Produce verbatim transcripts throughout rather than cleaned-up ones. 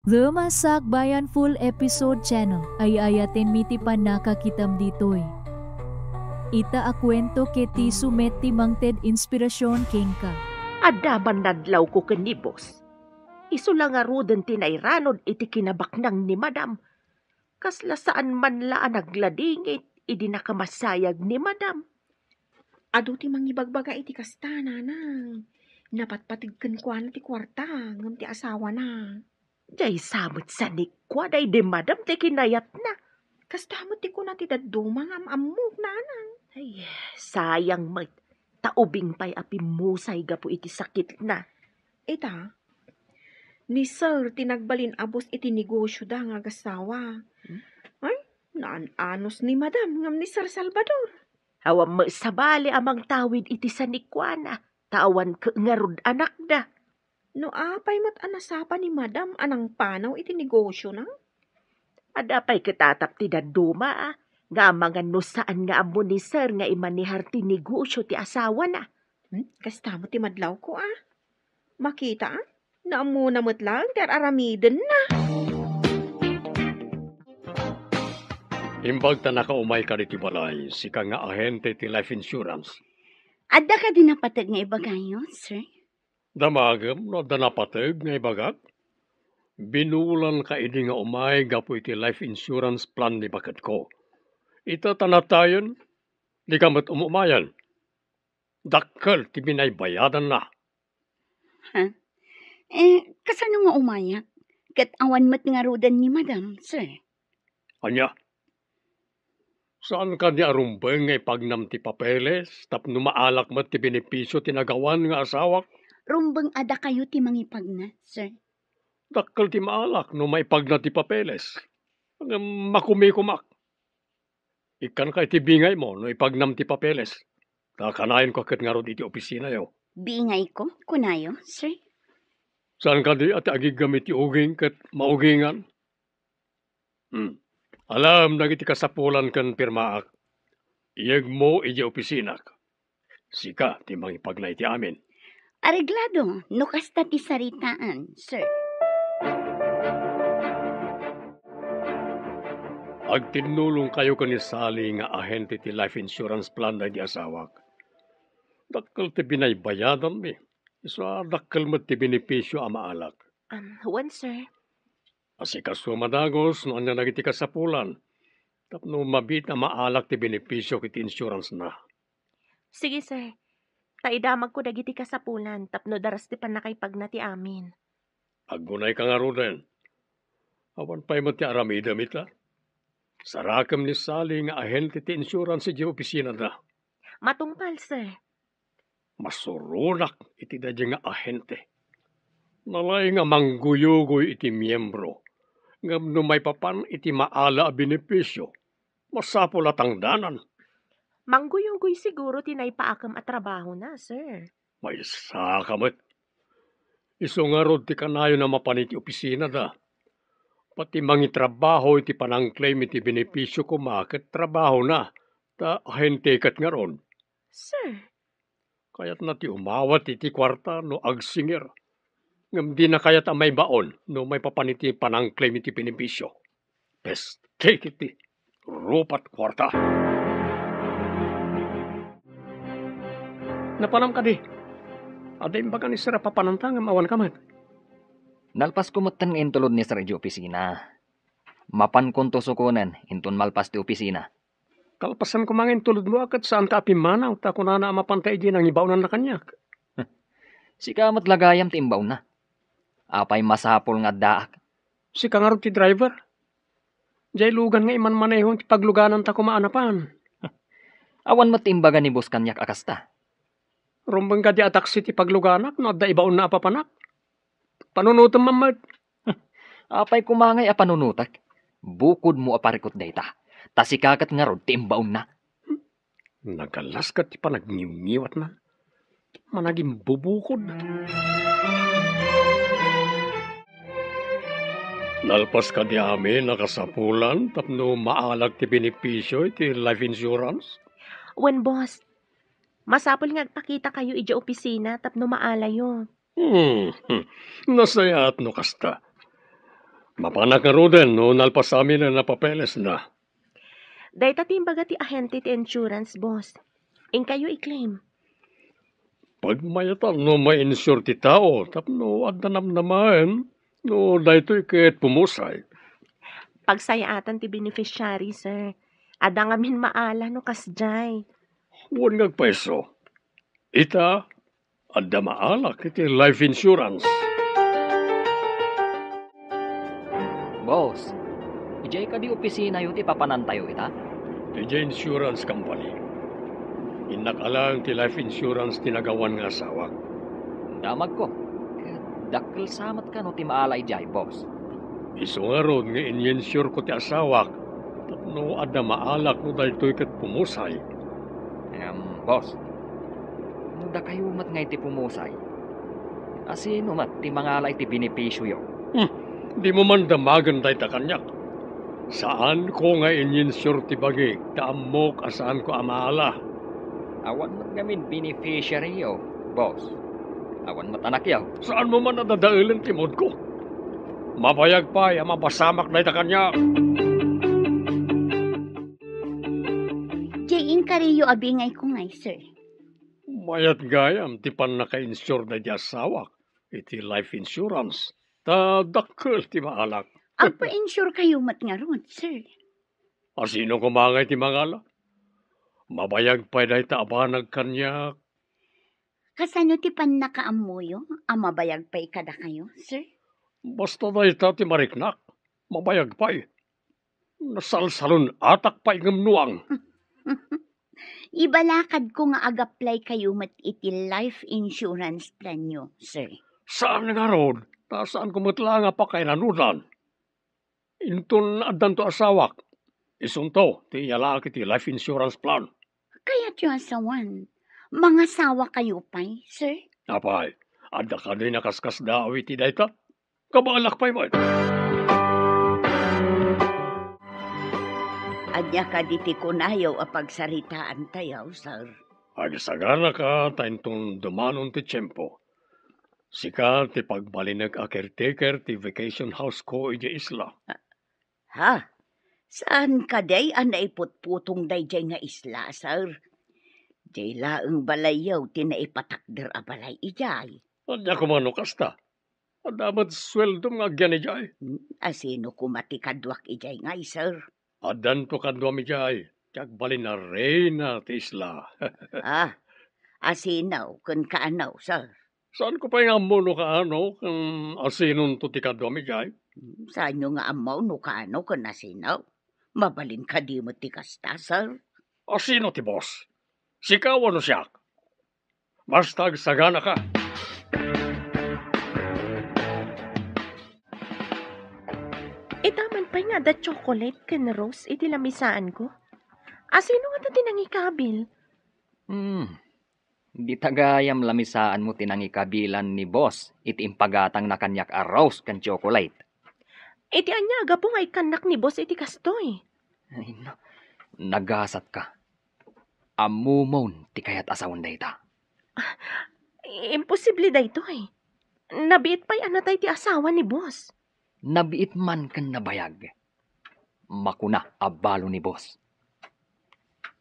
The Masakbayan Full Episode Channel, ay-ayatenmi ti pannakakitam ditoy. Ita a kuento ket isu met ti mangted inspirasyon kenka. Adda man nadlawko ken ni boss. Isu la ngaruden ti nairanod iti kinabaknang ni madam. Kasla saan man la a nagladingit idi nakamasayag ni madam. Adu ti mangibagbaga iti kasta, nanang. Napatpateg kenkuana ti kuarta, ngem ti asawana. Diay sa met sanikuada idi madam ti kinayatna. Kasta met ti kuna ti dadduma nga am-ammok, nanang. Ay, sayang met. Ta ubing pay a pimmusay gapu iti sakitna. Ita, ni Sir ti nagbalin a boss iti negosioda nga agassawa. Hmm? Ay, naan-anos ni madam ngem ni Sir Salvador. Awan met sabali a mangtawid iti sanikuana, ta awan ket ngarud anakda. No apay met a nasapa ni madam a nangpanaw iti negosiona? Adda pay ket atap ti dadduma, a, nga amangan no saan nga ammo ni Sir nga imanehar ti negosio ti asawana. Hmm? Kasta met ti madlawko, a. Makita, a? Naammona met laeng ti ar-aramidenna. Imbag ta nakaumayka ditoy balay, sika nga ahente ti life insurance. Adda kadi napateg nga ibagayo, sir? Damagem no adda napateg nga ibagak? Binulanka idi nga umay gapu iti life insurance plan ni baketko. Ita ta natayen, dika met umumayen. Dakkel ti binaybayadanna. Ha? Eh, kasano nga umayak? Ket awan met ngaruden ni madam, sir. Ania? Saan kadi a rumbeng nga ipagnam ti papeles tapno maalak met ti benepisio ti nagawan nga asawak? Rumbeng a dakayo ti mangipagna, sir. Dakkel ti maalak no maipagna ti papeles. Ngem makumikumak. Ikkanka iti bingaymo no ipagnam ti papeles. Ta kanayonka ket ngarud iti opisinayo. Bingayko, kunayo, sir? Saan kadi a ti agiggam iti uging ket maugingan? Hmm. Alaem dagiti kasapulan ken pirmaak. Iyegmo idiay opisinak. Sika ti mangipagna iti amin. Areglado no kasta ti saritaan, sir. Agtinnulongkayo ken ni Sally nga ahente ti life insurance plan daydi asawak. Dakkel ti binaybayadanmi. Isu a dakkel met ti benepisio a maalak. Um, wen, sir. Asikaso a madagus no ania dagiti kasapulan tapno mabiit a maalak ti benepisio iti insurance-na. Sige, sir. Ta idamagko dagiti kasapulan tapno daras ti pannakaipagna ti amin. Aggunayka ngaruden. Awan pay met ti aramidem ita. Sarakem ni Sally nga ahente ti insurance idiay opisinada. Matungpal, sir. Masuronak iti daydiay nga ahente. Nalaing a mangguyugoy iti miembro, ngem no maipapan iti maala a benepisio, masapul a tangdanan. Mangguyugoy siguro ti naipaakem a trabahona, sir. Maysa ka met. Isu ngarud ti kanayon a mapan iti opisinada. Pati mangitrabaho iti panangclaim iti benepisio koma ket trabahona, ta ahente ket ngarud. Sir. Kayatna ti umawat iti kuarta no agsingir. Ngem dina kayat a maibaon no maipapan iti panangclaim iti benepisio. Peste iti rupat kuarta. Napanam kadi? Adda imbaga ni Sir a papananta ngem awanka met. Nalpasko metten nga intulod ni Sir idiay opisina. Mapankonto sukonen inton malpas ti opisina. Kalpasan koma nga intulodmo a ket saanka a pimmanaw, ta kunana a mapanta idi nangibaonanna kaniak. Sika met la gayam ti imbaonna. Apay masapul nga addaak? Sika ngarud ti driver. Diay lugan nga imanmaneho ti paglugananta koma a napan. Awan met ti imbaga ni boss kaniak a kasta. Rumbeng kadi a taksi ti pagluganak no adda ibaonna a papanak. Panunotem man met. Apay koma ngay a panunotek? Bukodmo a parikut dayta. Ta sika ket ngarud ti imbaonna. Nagalas ket ti panagngimngiwatna. Managimbubukod. Nalpas kadi amin a kasapulan tapno maalak ti benepisio iti life insurance? Wen, boss. Masapul nga agpakitakayo idiay opisina tapno maalayo. Hmm, hmm. Nasayaat no kasta. Mapanak ngaruden no nalpasamin a napapelesna. Dayta ti imbaga ti ahente ti insurance, boss. Inkayo i-claim. Pagmayatan no ma-insure ti tao tapno adda namnamaen no daytoy ket pumusay. Pagsayaatan ti beneficiary, sir. Adda ngamin maala no kasdiay. Wen nga agpayso. Ita, adda maalak iti life insurance. Boss, idiay kadi opisinayo ti papanantayo ita? Idiay insurance company. Innak a laeng ti life insurance ti nagawan nga asawak. Damagko. Ket dakkel sa met kano ti maala idiay, boss. Isu ngarud nga in-insure ko ti asawak tapno adda maalak no daytoy ket pumusay. Em, boss, no dakayo met ngay ti pumusay, asino met ti mangala iti benepisioyo? Hmm, dimo man damagen dayta kaniak. Saanko nga in-insure ti bagik, ta ammok a saanko a maala. Awan met ngamin beneficiaryo, boss. Awan met anakyo. Saanmo man a dadaelen ti moodko? Mabayag pay a mapasamak dayta kaniak. Jay, inkariyo a bingayko ngay, sir. Mayat gayam ti pannaka-insure daydi asawak iti life insurance. Ta dakkel ti maalak. Agpa-insure kayo met ngarud, sir. Asino koma ngay ti mangala? Mabayag pay dayta a banag kaniak. Kasano ti pannakaammoyo a mabayag pay kadakayo, sir? Basta dayta ti mariknak, mabayag pay. Nasalsalun-atak pay ngem nuang. Ibalakadko nga ag-apply kayo met iti life insurance planyo, sir. Saan ngarud, ta saanko met laeng a pakairanudan. Inton addanto asawak, isunto ti iyalaak iti life insurance plan. Kayatyo a sawen, mangasawa kayo pay, sir? Apay, adda kadi nakaskasdaaw iti dayta? Kabaelak pay met. Ania kadi ti kunayo a pagsaritaantayo, sir? Agsaganaka ta inton dumanon ti tiempo, sika ti pagbalinek a caretaker ti vacation house ko idiay isla. Ha? Saan kadi a naiputputong daydiay nga isla, sir? Diay laeng balayyo ti naipatakder a balay idiay. Ania koma no kasta? Adda met sueldom nga agyan idiay. Hmm, asino koma ti kaduak idiay ngay, sir? Addanto kaduam idiay, ti agbalin a reyna ti isla. Ah, asino ken kaano, sir? Saanko pay nga ammo no kaano ken asinonto ti kaduam idiay. Hmm, saanyo nga ammo no kaano ken asino? Mabalin kadi met ti kasta, sir? Asino ti boss? Sika wenno siak? Basta agsaganaka. Ita man pay nga adda chocolate ken rose iti lamisaanko. Asino ngata ti nangikabil? Hmm. Dita gayam lamisaanmo ti nangikabilan ni boss iti impagatangna kaniak a rose ken chocolate. Iti ania a gapu nga ikkannak ni boss iti kastoy? Ay, na-, nagasatka. Ammomon ti kayat a sawen dayta. Imposible daytoy. Nabiit pay a natay ti asawa ni boss. Nabiit man ken nabayag. Makuna a balo ni boss.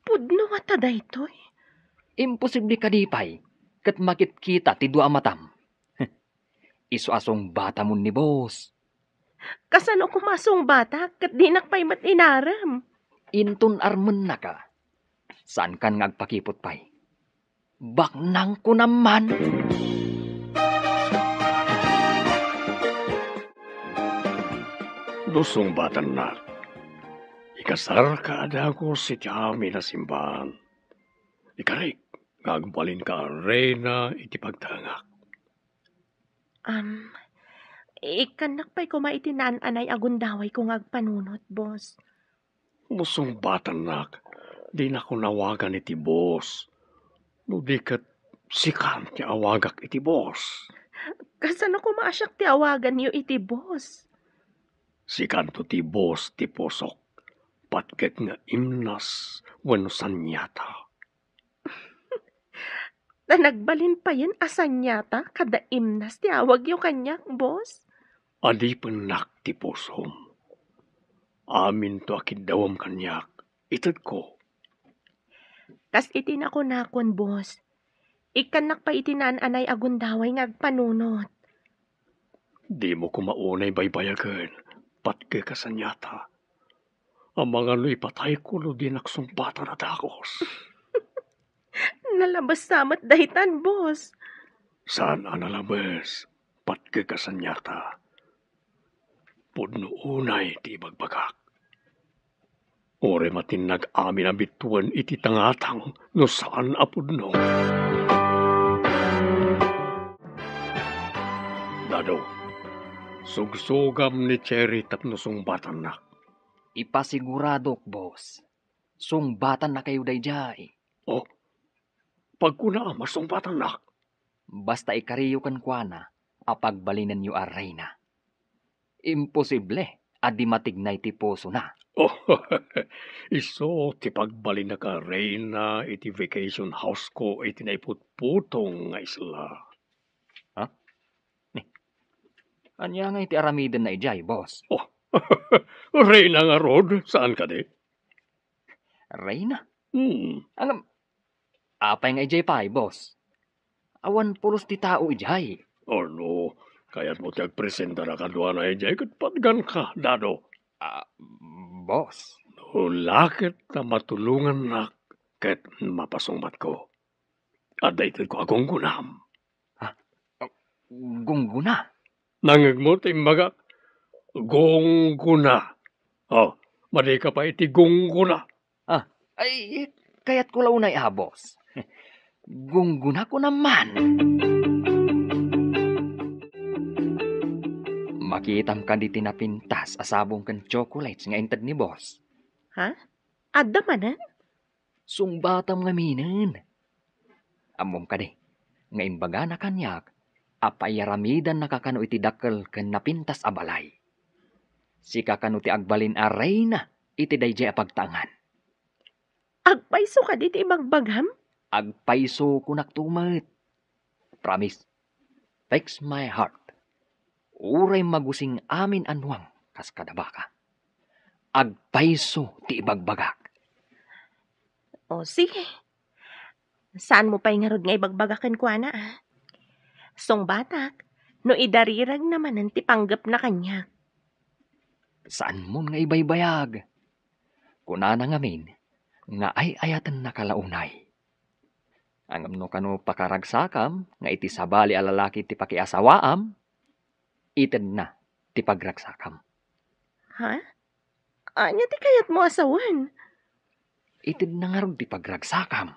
Pudno ngata daytoy? Imposible kadi pay ket makitkita ti dua a matam. Isu a sungbatamon ni boss. Kasano koma a sungbatak ket dinak pay met inarem? Inton armennaka, saankan nga agpakiput pay. Baknangko naman. No sungbatannak, ikasarka a dagus iti amin a simbaan. Ikarik nga agbalinka a reyna iti pagtaengak. Am, ikkannak pay koma iti naan-anay a gundawayko nga agpanunot, boss. No sungbatannak, dinakon awagan iti boss. No di ket, sikan ti awagak iti boss. Kasano koma a siak ti awaganyo iti boss? Sikanto ti boss ti pusok, patgek nga imnas wenno saniata. Ta nagbalin payen a saniata kada imnas ti awagyo kaniak, boss? Adipennak ti pusom. Aminto a kiddawem kaniak, itedko. Kas iti nakunakon, boss, ikkannak pay iti naan-anay a gundaway nga agpanunot. Dimo koma unay baybayagen, patgek a saniata. Amangan no ipatayko no dinak sungbatan a dakos. Nalabes sa met daytan, boss. Saan a nalabes, patgek a saniata. Pudno unay ti ibagbagak. Uray matinnag amin a bituen iti tangatang no saan a pudno. Dado, sugsugam ni Cherry tapno sungbatannak. Ipasiguradok, boss. Sungbatannakayo daydiay. Oh, pagkunaam a sungbatannak. Basta ikariyo kenkuana a pagbalinenyo a reyna. Imposible a di matignay ti pusona. Oh, isu ti pagbalinnak a reyna iti vacation house ko iti naiputputong nga isla. Ha? Ni, ania nga iti aramidenna idiay, boss? Oh, reyna ngarud, saan kadi? Reyna? Hmm. Ngem, apay nga idiay pay, boss? Awan pulos ti tao idiay. Ano, kayatmo ti agpresentara kaduana idiay ket patganka, Dado? Ah, boss. No la ket ta matulongannak ket mapasungbatko. Adda itedko a gunggonam. Ha? Gunggona? Nangngegmo ti imbagak? Gunggona. Oh, madika pay iti gunggona. Ah, ay, kayatko la unay a, boss. Gunggona ko naman. Makitam kadi ti napintas a sabong ken chocolates nga inted ni boss? Ha? Adda manen? Sungbatam ngaminen. Ammom kadi nga imbagana kaniak a paiyaramidannaka kano iti dakkel ken napintas a balay. Sika kano ti agbalin a reyna iti daydiay a pagtaengan. Agpayso kadi ti ibagbagam? Agpayso, kunakto met. Promise. Text my heart. Uray magusing amin a nuang kas kada baka. Agpayso ti ibagbagak. O, sige. Saanmo pay ngarud nga ibagbagak kenkuana, a? Sungbatak, no idariragna manen ti panggepna kaniak. Saanmon nga ibaybayag? Kunana ngamin nga ay-ayatennaka la unay. Ngem no kano pakaragsakam nga iti sabali a lalaki ti pakiasawaam, itedna ti pagragsakam. Ha? Ania ti kayatmo a sawen? Itedna ngarud ti pagragsakam.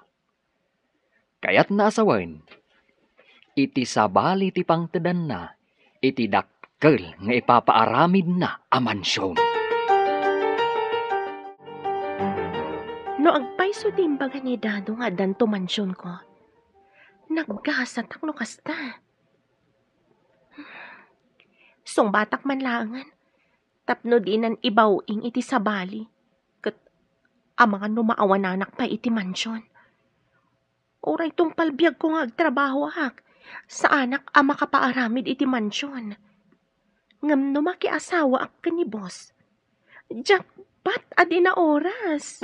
Kayatna a sawen, iti sabali ti pangtedanna iti dakkel nga ipapaaramidna a mansion. No agpayso ti imbaga ni Dado nga addanto mansionko, naggasatak no kasta. Sungbatak man laengen tapno dinan ibaw-ing iti sabali, ket amangan no maawananak pay iti mansion. Uray tungpal biagko nga agtrabahoak, saanak a makapaaramid iti mansion. Ngem no makiasawaak ken ni boss, jackpot a di naoras.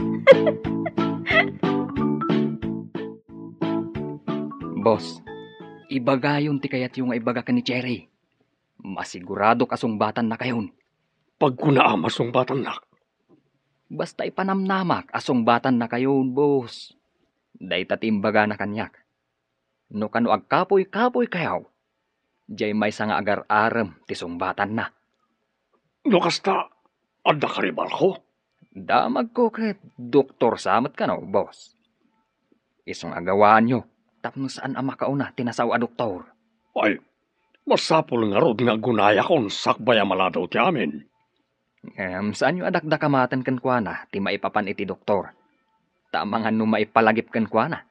Boss, ibagayon ti kayatyo nga ibaga ken ni Cherry. Masiguradok a sungbatannakayon. Pagkunaam a sungbatannak. Basta ipanamnamak a sungbatannakayon, boss. Dayta ti imbagana kaniak. No kano agkapuy-kapuykayo, diay maysa nga agar-arem ti sungbatanna. No kasta, adda karibalko? Damagko ket doktor sa met kano, boss. Isu nga agawaanyo tapno saan a makauna ti nasao a doktor. Ay, masapul ngarud nga agunayakon sakbay a maladaw ti amin. Ngem saanyo a dakdakamaten kenkuana ti maipapan iti doktor. Ta amangan no maipalagip kenkuana,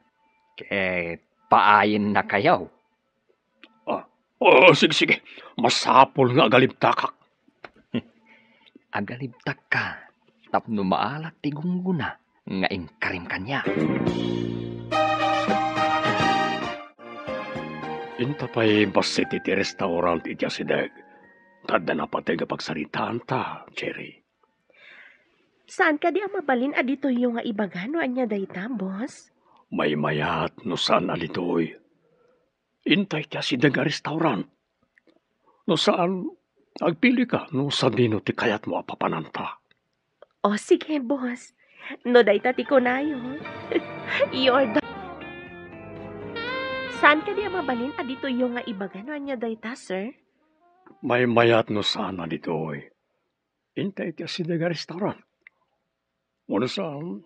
ket paayennakayo. Ah, oh, sige, sige. Masapul nga agalibtakak. Agalibtakka tapno maalak ti gunggona nga inkarim kaniak. Inta pay bassit iti restaurant iti asideg. Ta adda napateg a pagsaritaanta, Jerry. Saan kadi a mabalin a ditoyyo nga ibaga no ania dayta, boss? Maymayat no saan a ditoy. Intay ti asideg a restaurant. No saan, agpilika no sadino ti kayatmo a papananta. O, sige, boss. No dayta ti kunayo. You're the... Saan kadi a mabalin a ditoyyo nga ibaga no ania dayta, sir? Maymayat no saan a ditoy. Intay ti asideg a restaurant. Wenno saan,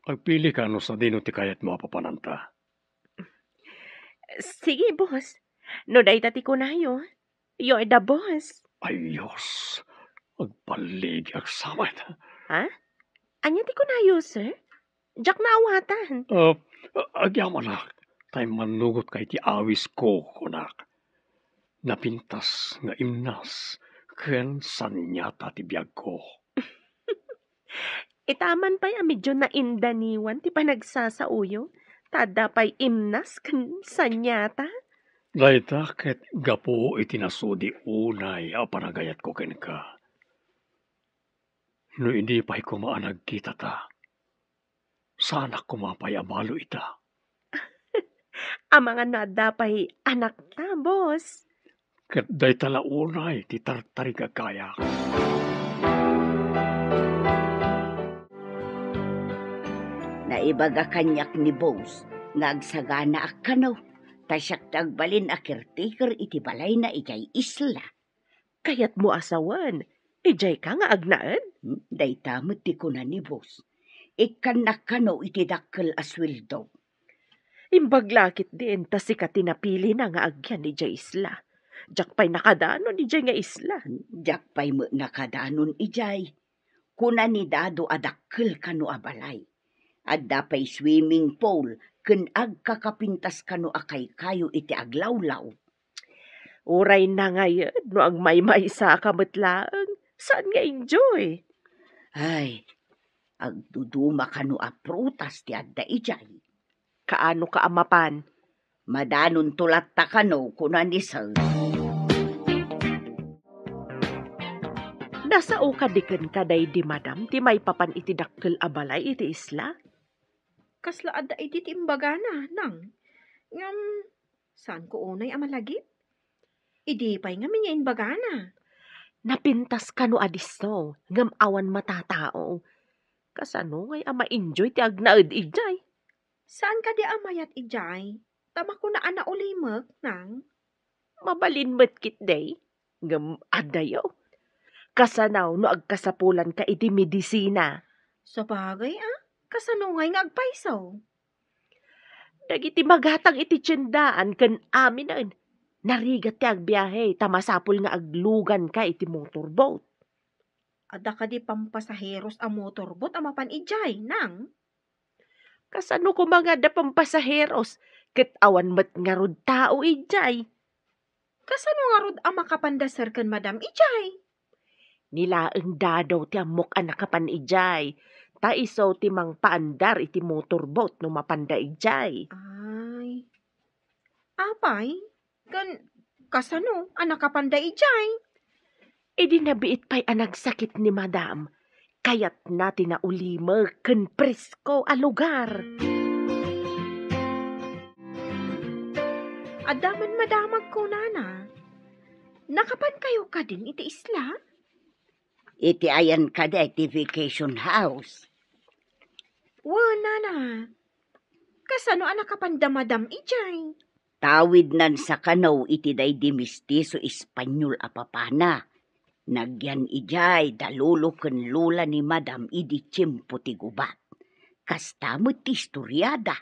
agpilika no sadino ti kayatmo a papananta. Sige, boss. No dayta ti kunayo, you're the boss. Ay, Diyos. Agbaligi, agsamet. Ha? Ania ti kunayo, sir? Diak naawatan. Ah, agyamanak, tay mannugotka iti awisko, kunak. Napintas nga imnas ken saniata ti biagko. Itaman pay a medyo naindaniwan ti panagsasaoyo, ta adda pay imnas ken saniata. Dayta ket gapu iti nasudi unay a panagayatko kenka. No idi pay koma a nagkitata, saanak koma pay a balo ita. Amangan no adda pay anakta, boss. Ket dayta la unay ti tartarig a gayak. Naibaga kaniak ni boss nga agsaganaak kano, ta siak ti agbalin a caretaker iti balayna idiay isla. Kayatmo a sawen, idiay ka nga agnaed? Hmm, dayta met ti kuna ni boss. Ikkannak kano iti dakkel a sueldo. Imbag la ketdin ta sika ti napilina nga agyan idiay isla. Diak pay nakadanon idiay nga isla. Diak pay met nakadanon idiay. Kuna ni Dado a dakkel kano a balay. Adda pay swimming pool ken agkakapintas kano a kaykayo iti aglawlaw. Uray nangayed no agmaymaysa ka met laeng, saan nga enjoy? Ay, agduduma kano a prutas ti adda idiay. Kaano ka a mapan? Madanonto latta kano, kuna ni Sir. Nasao kadi kenka daydi madam ti maipapan iti dakkel a balay iti isla? Kasla adda idi ti imbagana, nang. Ngem, saanko unay a malagip? Idi pay ngamin nga imbagana. Napintas kano a disso, ngem awan matatao. Kasano ngay a ma-enjoy ti agnaed idiay? Saan kadi a mayat idiay? Ta makuna a naulimek, nang. Mabalin met ketdi, ngem adayo. Kasano no agkasapulanka iti medisina? Sabagay, a? Kasano ngay nga agpayso? Dagiti magatang iti tiendaan ken aminen, narigat ti agbiahe ta masapul nga agluganka iti motorboat. Adda kadi pampasaheros a motorboat a mapan idiay, nang? Kasano koma nga adda pampasaheros ket awan met ngarud tao idiay? Kasano ngarud a makapanda Sir ken Madam idiay? Ni laeng Dado ti ammok a nakapan idiay, ta isu ti mangpaandar iti motorboat no mapanda idiay. Ay. Apay, ken kasano a nakapanda idiay? Idi nabiit pay a nagsakit ni Madam, kayatna ti naulimek ken presko a lugar. Adda man madamag kunana. Nakapankayo kadin iti isla? Iti ayan kadi ti vacation house. Wen, nana. Kasano a nakapanda Madam idiay? Tawidnan sa kano iti daydi mestizo Espanyol a papana. Nagyan idiay da lolo ken lola ni Madam idi tiempo ti gubat. Kasta met ti istoriada.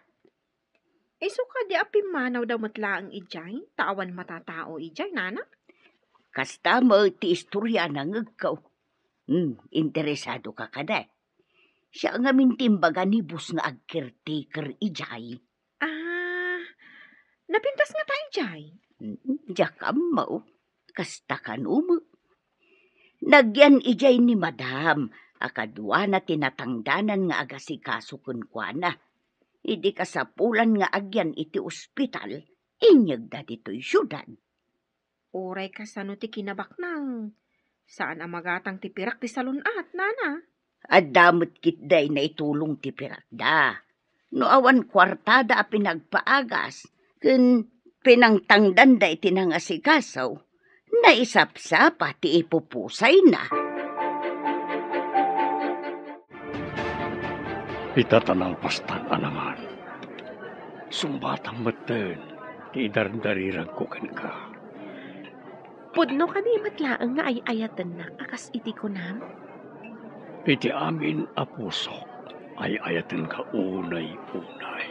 Isu kadi a pimmanawda met laeng idiay, ta awan matatao idiay, nana? Kasta met ti istoriana, ngegko. Hmm, interesado ka kadi? Siak ngamin ti imbaga ni boss nga ag-caretaker idiay. Ah, napintas ngata idiay? Mm, diak ammo. Kasta kano met. Nagyan idiay ni Madam a kaduana ti natangdanan nga agasikaso kenkuana. Idi kasapulan nga agyan iti ospital, inyegda ditoy siudad. Uray kasano ti kinabaknang, saan a magatang ti pirak ti salun-at, nana. Adda met ketdi naitulong ti pirakda. No awan kuartada a pinagpaagas ken pinangtangdanda iti nangasikaso, naisapsapa ti ipupusayna. Ita ta nalpastan a nangan, sungbatam metten ti idardariragko kenka. Pudno kadi met laeng nga ay-ayatennak a kas iti kunam? Iti amin a pusok, ay-ayatenka unay-unay.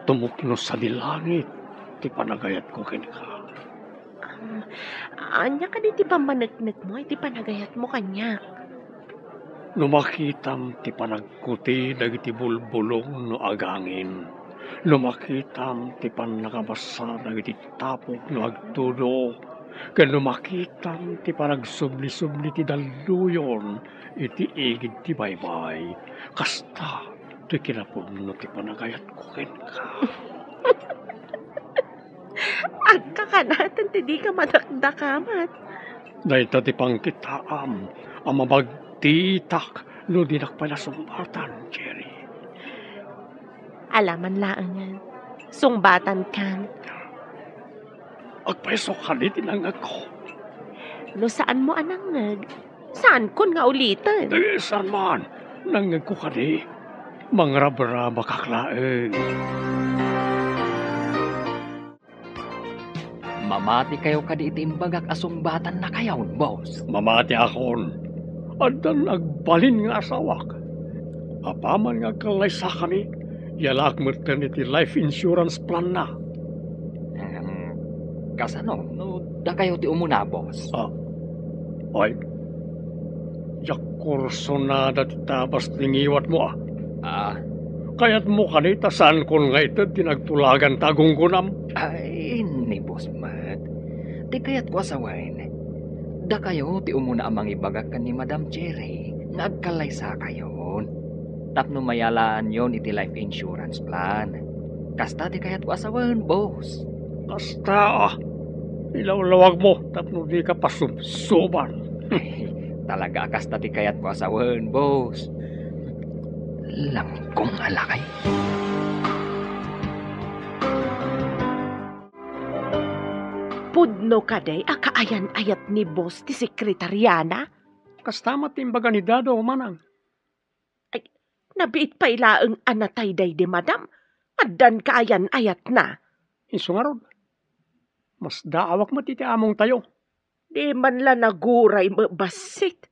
Tumukno sadi langit ti panagayatko kenka. Um, ania kadi ti pammaneknekmo iti panagayatmo kaniak? No makitam ti panagkuti dagiti bulbulong no agangin, no makitam ti pannakabasa dagiti tapok no agtudo, ken no makitam ti panagsubli-subli ti dalluyon iti igid ti baybay, kasta ti kinapudno ti panagayatko kenka. Agkakanaten ti dika madakdakamat. Dayta ti pangkitaam a mabagtitak no dinak pay la sungbatan, Cherry. Alaman laengen, sungbatankan. Agpayso kadi ti nangngegko. No saanmo a nangngeg, saankon nga uliten. Eh, saan man, nangngegko kadi. Mangrabrabakak laeng. Mamatikayo kadi iti imbagak a sungbatannakayon, boss? Mamatiakon. Addan agbalin nga asawak. Apaman nga agkallaysakami, yalaak metten iti life insurance plan-na. Em, kasano no dakayo ti umuna, boss? Ah, ay, diak kursonada ti tabas ti ngiwatmo, a. Ah. Kayatmo kadi ta saankon nga ited ti nagtulagan ta agunggonam? Ay, ni boss met. Ti kayatko a sawen, dakayo ti umuna a mangibagak ken ni Madam Cherry nga agkallaysakayon tapno mayalaanyon iti life insurance plan. Kasta ti kayatko a sawen, boss. Kasta, a. Ilawlawagmo tapno dika pasubsuban. Ay, talaga a kasta ti kayatko a sawen, boss. Langkong a lakay. Pudno kadi a kaayan-ayat ni boss ti sekretariana? Kasta met ti imbaga ni Dado, manang. Ay, nabiit pay laeng a natay daydi madam, addan kaayan-ayatna. Isu ngarud, masdaawak met iti amongtayo. Di man la naguray met bassit.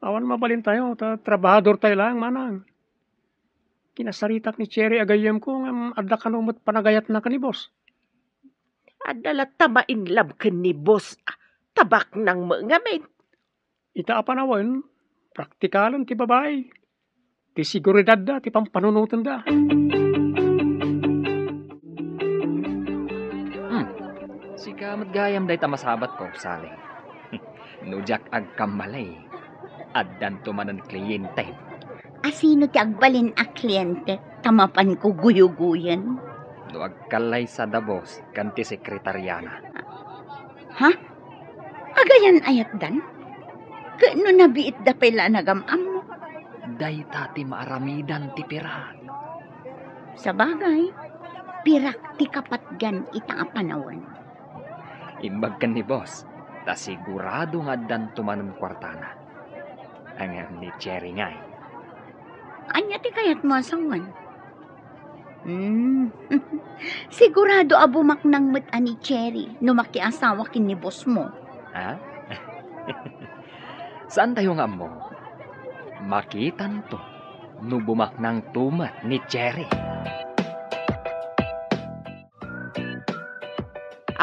Awan mabalintayo, ta trabahadortayo laeng, manang. Kinasaritak ni Cherry a gayyemko, ngem adda kano met panagayatna ken ni boss. Adda latta ma-in love ken ni boss, a, ta baknang met ngamin. Ita a panawen, praktikalen ti babai. Ti seguridadda ti pampanunotenda. Hmm. Sika met gayam dayta masabatko, Sally. No diak agkamali, addanto manen kliente. A sino ti agbalin a kliente ta mapanko guyugoyen? No agkallaysa da boss ken ti sekretariana. Ha? Agayan-ayatdan? Ket no nabiitda pay la a nagam-ammo? Dayta ti maaramidan ti pirak. Sabagay, pirak ti kapatgan ita a panawen. Imbag ken ni boss, ta sigurado nga addanto manen kuartana. Ngem ni Cherry ngay. Ania ti kayatmo a sawen? Hmm. Sigurado a bumaknang met a ni Cherry no makiasawa ken ni boss mo. Ha? Saantayo nga ammo? Makitanto no bumaknangto met ni Cherry.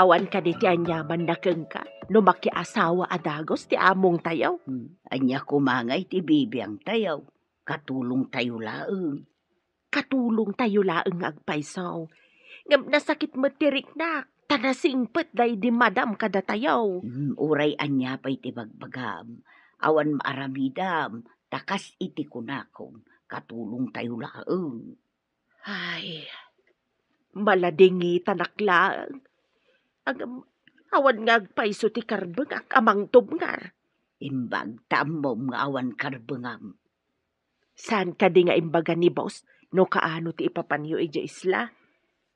Awan kadi ti aniamanna kenka no makiasawa a dagus ti amongtayo? Hmm. Ania koma ngay ti bibiangtayo? Katulongtayo laeng. Katulongtayo laeng nga agpayso. Ngem nasakit met ti riknak, ta nasingpet daydi madam kadatayo. Hmm, uray ania pay ti bagbagam, awan maaramidam, ta kas iti kunakon, katulongtayo laeng. Ay, maladingitanak laeng. Ngem awan nga agpayso ti karbengak a mangtubngar. Imbag ta ammom nga awan karbengam. Saan kadi nga imbaga ni boss no kaano ti ipapanyo idiay isla?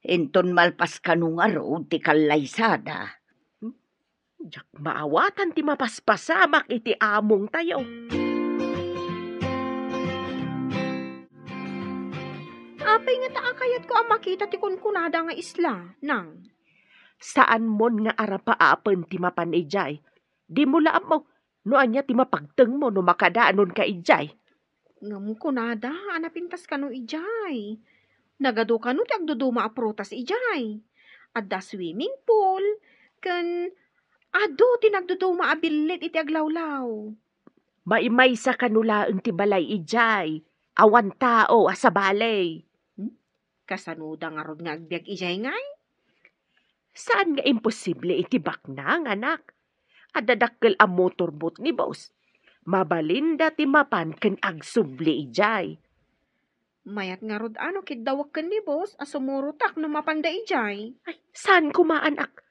Inton malpas kano ngarud ti kallaysada. Diak maawatan ti mapaspasamak iti amongtayo. Apay ngata a kayatko a makita ti kunkunada nga isla, nang? Saanmon nga arapaapen ti mapan idiay. Dimo la ammo no ania ti mapagtengmo no makadaanonka idiay. Ngem kunada a napintas kano idiay. Nagadu kano ti agduduma a prutas idiay. Adda swimming pool, ken adu ti nagduduma a billit iti aglawlaw. Maimaysa kano laeng ti balay idiay. Awan tao a sabali. Hmm? Kasanoda ngarud nga agbiag idiay ngay? Saan nga imposible iti baknang, anak? Adda dakkel a motorboat ni boss. Mabalinda ti mapan ken agsubli idiay. Mayat ngarud a no kiddawek ken ni boss a sumurotak no mapanda idiay. Ay, saan koma, anak?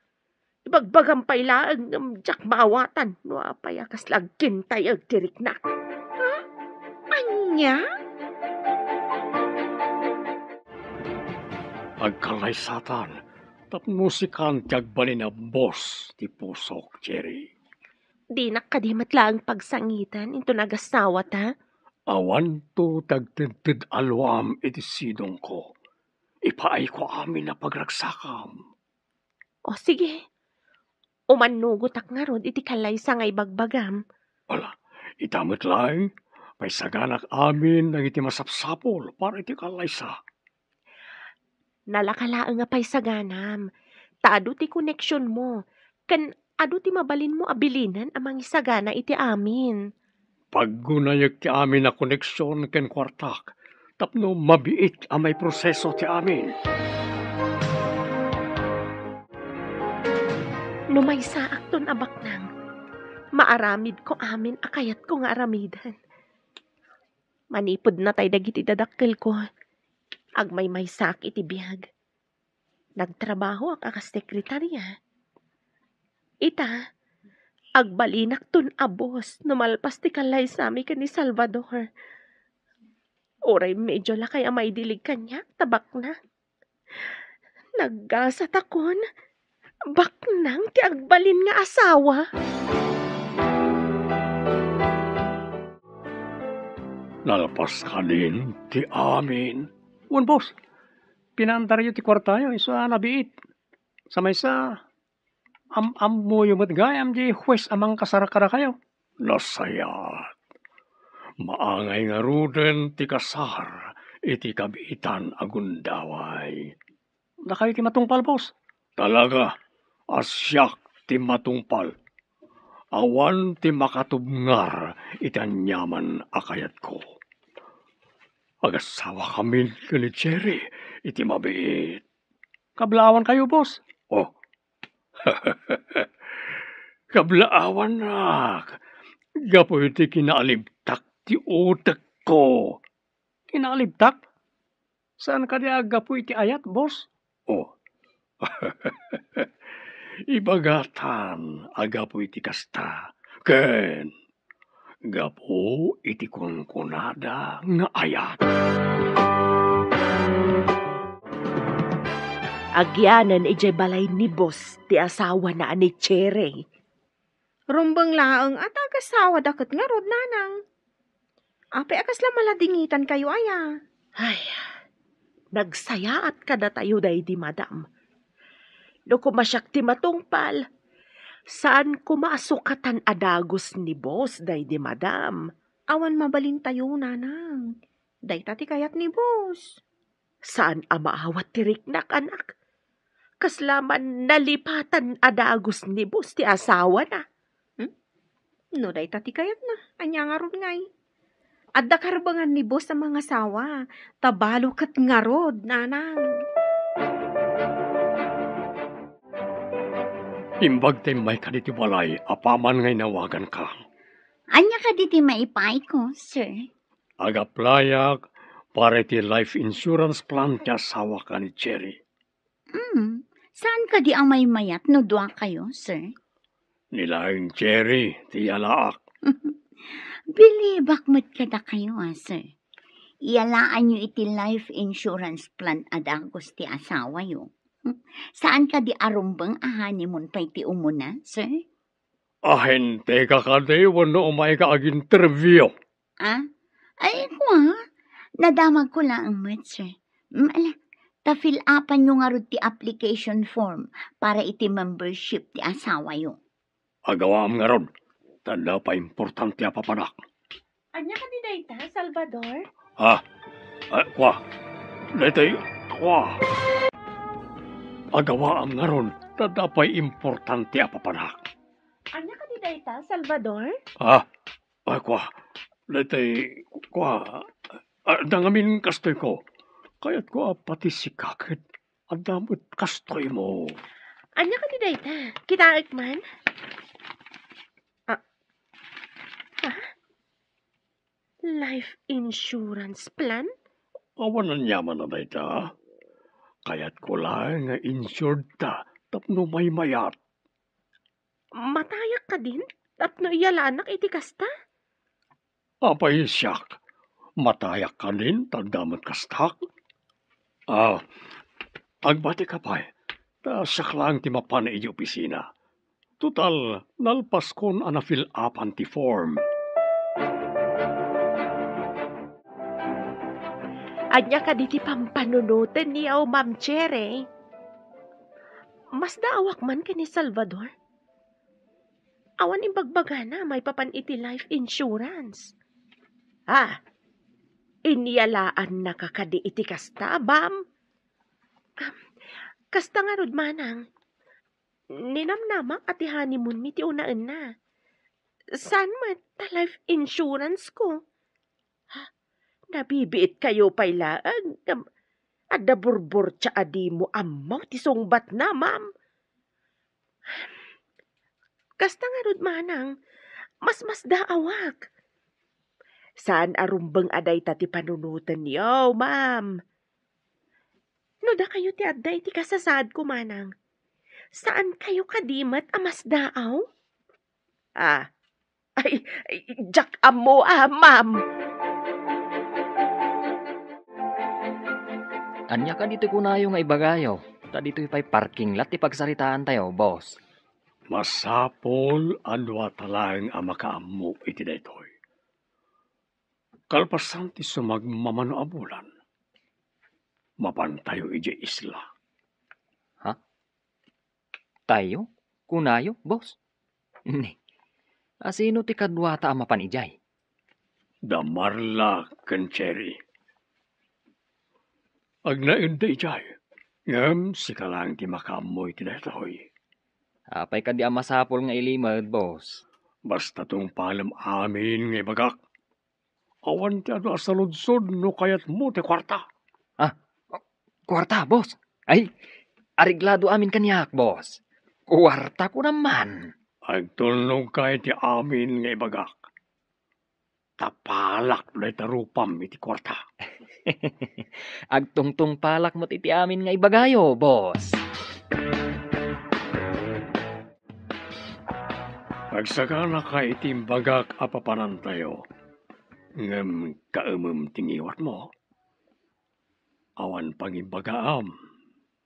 Ibagbagam pay laeng ngem diak maawatan no apay a kasla agkintayeg ti riknak. Ha? Ania? Agkallaysatan tapno sikan ti agbalin a boss ti pusok, Jerry. Dinak kadi met laeng pagsangiten inton agasawata? Awanto ti agtedted a luam iti sidongko. Ipaayko amin a pagragsakam. O sige, umannugotak ngarud iti kallaysa nga ibagbagam. Ala, ita met laeng, paysaganak amin dagiti masapsapul para iti kallaysa. Nalaka laeng a paysaganam, ta adu ti koneksionmo, ken adu ti mabalinmo a bilinen a mangisagana iti amin. Paggunayek ti amin a koneksion ken kuartak tapno mabiit a maiproseso ti amin. No maysaakton a baknang, maaramidko amin a kayatko nga aramiden. Manipud natay dagiti dadakkelko, agmaymaysaak iti biag. Nagtrabahoak a kas sekretaria. Ita, agbalinakton a boss no malpas ti kallaysami ken ni Salvador. Uray medyo lakay a maidilig kaniak ta baknang. Naggasatakon, baknang ti agbalin nga asawa. Nalpas kadin ti amin. Wen, boss, pinaandaryo ti kuartayo, isu a nabiit. Sa maysa, am-ammoyo met gayam diay huwes a mangkasar kadakayo. Nasayaat. Maangay ngaruden ti kasar iti kabiitan a gundaway. Dakayo ti matungpal, boss. Talaga a siak ti matungpal. Awan ti makatubngar iti aniaman a kayatko. Agasawakamin ken ni Jerry iti mabiit. Kablaawankayo, boss. Oh. Kablaawannak gapu iti kinaalibtak ti utekko. Kinaalibtak? Saan kadi a gapu iti ayat, boss? Oh. Ibagatan a gapu iti kasta. Ken gapu iti kunkunada nga ayat. Agyanen idiay balay ni boss ti asawana a ni Cherry. Rumbeng laeng a ta agasawada ket ngarud, nanang. Apay a kasla maladingitankayo aya? Ay, nagsayaat kadatayo daydi madam. No koma siak ti matungpal, saan koma a sukatan a dagus ni boss daydi madam. Awan mabalintayo, nanang. Dayta ti kayat ni boss. Saan a maawat ti riknak, anak? Kasla man nalipatan a dagus ni boss ti asawana. Hmm? No dayta ti kayatna, ania ngarud ngay? Adda karbengan ni boss a mangasawa, ta balo ket ngarud, nanang. Imbag ta immayka ditoy balay, apaman nga inawaganka. Ania kadi ti maipaayko, sir? Agaplayak para iti life insurance plan ti asawak a ni Cherry. Mm, Saan kadi a maymayat no dua kayo, sir? Ni laeng Cherry ti iyalaak. Bilibak met kadakayo, a, sir. Iyalaanyo iti life insurance plan a dagus ti asawayo. Saan kadi a rumbeng a honeymoon pay ti umuna, sir? Ahente ka kadi wenno umay ka ag-interview? Ah? Ay, kua, nadamagko laeng met, sir. Mm, ala, ta fill upanyo ngarud ti application form para iti membership ti asawayo. Agawaam ngarud, ta adda pay importante a papanak. Ania kadi dayta, Salvador? Ah, ah, kua. Daytoy, kua. Agawaam ngarud, ta adda pay importante a papanak. Ania kadi dayta, Salvador? Ah, ah, kua. Daytoy, kua. Ah, dangamin kastoy ko. Kayatko a pati sika ket adda met kastoy mo. Ania kadi dayta? Kitaek man? Ah. Ah? Life insurance plan? Awan aniaman a dayta. Kayatko laeng nga insured ta tapno maymayat. Matayak kadin tapno iyalanak iti kasta? Apay siak, matayak kadin ta adda met kastak? Ah, agbati ka pay, ta siak laeng ti mapan idiay opisina. Total, nalpaskon a na-fill upan ti form. Ania kadi ti pampanunotenyo, Ma'am Cherry? Masdaawak man ken ni Salvador? Awan imbagbagana maipapan iti life insurance. Ah, inyalaannaka kadi iti kasta, ma'am? Ah, kasta ngarud, manang. Ninamnamak a ti honeymoon mi ti unaenna. Saan met ta life insurance ko? Ha? Nabibiit kayo pay laeng ngem adda burburtia a dimo ammo ti sungbatna, ma'am. Kasta ngarud, manang, masmasdaawak. Saan a rumbeng a dayta ti panunotenyo, ma'am. No dakayo ti adda iti kasasaadko, manang, saan kayo kadi met a masdaaw? Ah, ay, ay, diak ammo, ah, ma'am. Ania kadi ti kunayo nga ibagayo? Ta ditoy pay parking lot ti pagsaritaantayo, boss. Masapul a duata laeng a makaammo iti daytoy. Kalpasan ti sumagmamano a bulan, mapantayo idiay isla. Ha? Tayo? Kunayo, boss? Ni, asino ti kaduata a mapan idiay? Da Marla ken Cherry. Agnaedda idiay, ngem sika laeng ti makaammo iti daytoy. Apay kadi a masapul nga ilimed, boss? Basta tungpalem amin nga ibagak. Awan ti adu a saludsod no kayatmo ti kuarta. Ah, kuarta, boss? Ay, areglado amin kaniak, boss. Kuarta ko naman. Agtulnogka iti amin nga ibagak. Ta palak dayta rupam iti kuarta. Agtungtungpalak met iti amin nga ibagayo, boss. Agsaganaka iti imbagak a papanantayo, ngem kaemem ti ngiwatmo. Awan pangimbagaam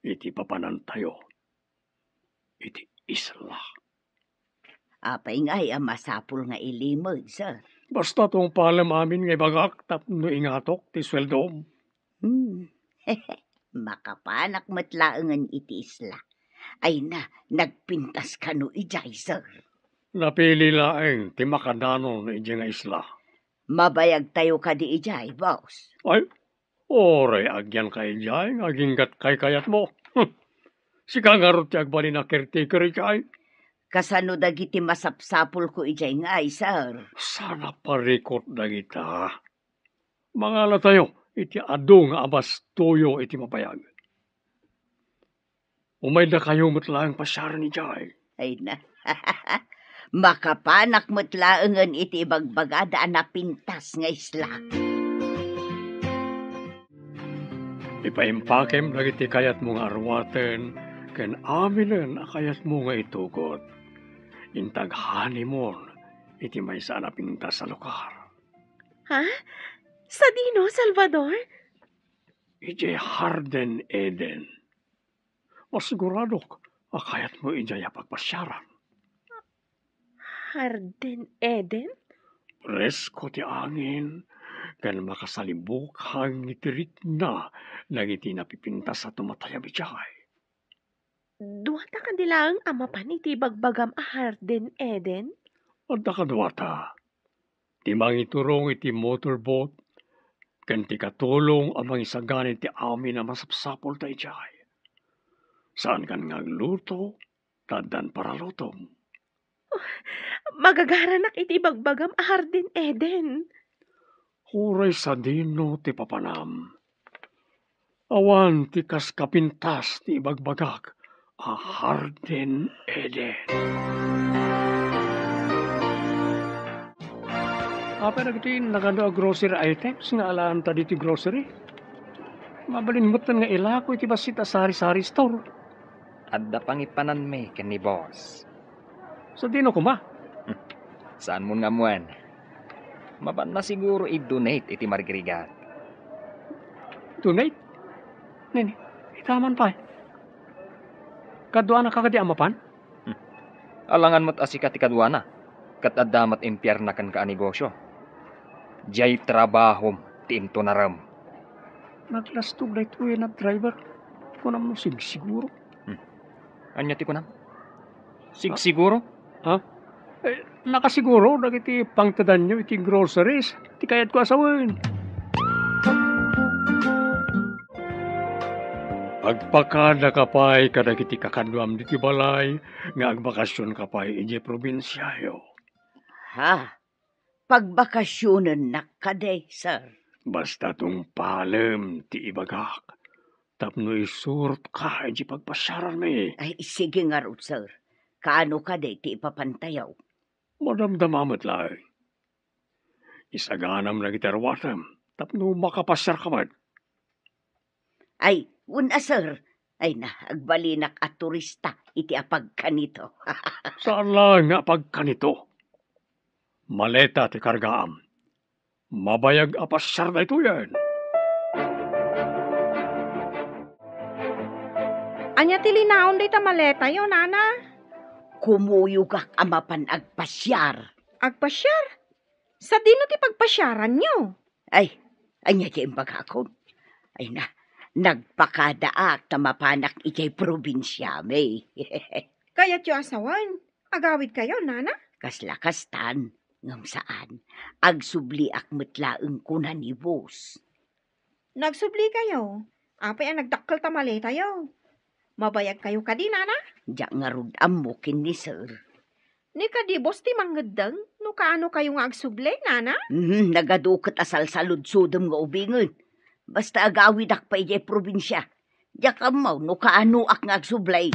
iti papanantayo iti isla. Apay ngay a masapul nga ilimed, sir? Basta tungpalem amin nga ibagak tapno ingatok ti sueldom. Hmm. Makapanak met laengen iti isla. Ay na, nagpintas kano idiay, sir? Napili laeng ti makadanon idiay nga isla. Mabayagtayo kadi idiay, boss? Ay, uray agyanka idiay nga aginggat kaykayatmo. Sika ngarud ti agbalin a caretaker idiay. Kasano dagiti masapsapulko idiay ngay, sir? Saan a parikut dagita. Mangalatayo iti adu nga abastoyo iti mabayag. Umaydakayo met laeng pasiaren idiay. Ay na. Makapanak met laengen iti ibagbagada a napintas nga isla. Ipaimpakem dagiti kayatmo nga aruaten ken aminen a kayatmo nga itugot, inta ag-honeymoon iti maysa a napintas a lugar. Ha? Sadino, Salvador? Idiay Hardin Eden. Masiguradok a kayatmo idiay a pagpasiaran. Hardin Eden? Presko ti angin, ken makasalibukang iti ritna dagiti napipintas a tumatayab idiay. Duata kadi laeng a mapan iti ibagbagam a Hardin Eden? Adda kaduata. Ti mangiturong iti motorboat, ken ti katulong a mangisagana iti amin a masapsapulda idiay. Saankan nga agluto, ta addan paralutom. Magagaranak iti ibagbagam a Hardin Eden. Uray sadino ti papanam. Awan ti kas kapintas ti ibagbagak a Hardin Eden. Apay dagiti nagadu a grocery items nga alaanta ditoy grocery? Mabalin metten nga ilako iti bassit a sari-sari store. Adda pangipananmi ken ni boss. Sadino koma? Saanmon nga ammoen. Mapanna siguro i-donate iti marigrigat. Donate? Nini, ita man pay. Kaduana ka kadi a mapan? Hmm. Alangan met a sika ti kaduana, ket adda met impiarna kenka a negosio. Diay trabahom ti intunarem. Naglastog daytoy a driver. Kunam no sigsiguro. Hmm. Ania ti kunam? Sigsiguro? Ha? Eh, nakasiguro dagiti pangtedanyo iti groceries ti kayatko a sawen. Agpakadaka pay kadagiti kakaduam ditoy balay nga agbakasionka pay idiay probinsiayo. Ha? Pagbakasionennak kadi, sir? Basta tungpalem ti ibagak tapno isurotka idiay pagpasiaranmi. Ay, sige ngarud, sir. Kaano kadi ti ipapantayo? Madamdama met laeng. Isaganam dagiti aruatem tapno makapasiarka met. Ay, wen a, sir. Ay na, agbalinak a turista iti apagkanito. Saan laeng nga apagkanito. Maleta ti kargaam. Mabayag a pasiar daytoyen. Ania ti linaon dayta maletayo, nana? Kumuyogak a mapan agpasiar. Agpasiar? Sadino ti pagpasiaranyo? Ay, ania ti imbagakon? Ay na, nagpakadaak ta mapanak idiay probinsiami. Kayatyo a sawen, agawidkayo, nana? Kasla kastan, ngem saan. Agsubliak met laeng kuna ni boss. Nagsublikayo? Apay a nagdakkel ta maletayo? Mabayagkayo kadi, nana? Diak ngarud ammo ken ni sir. Ni kadi boss ti mangngeddeng no kaanokayo nga agsubli, nana? Mhm, nagadu ket a salsaludsodem nga ubingen. Basta agawidak pay idiay probinsia. Diak ammo no kaanoak nga agsubli.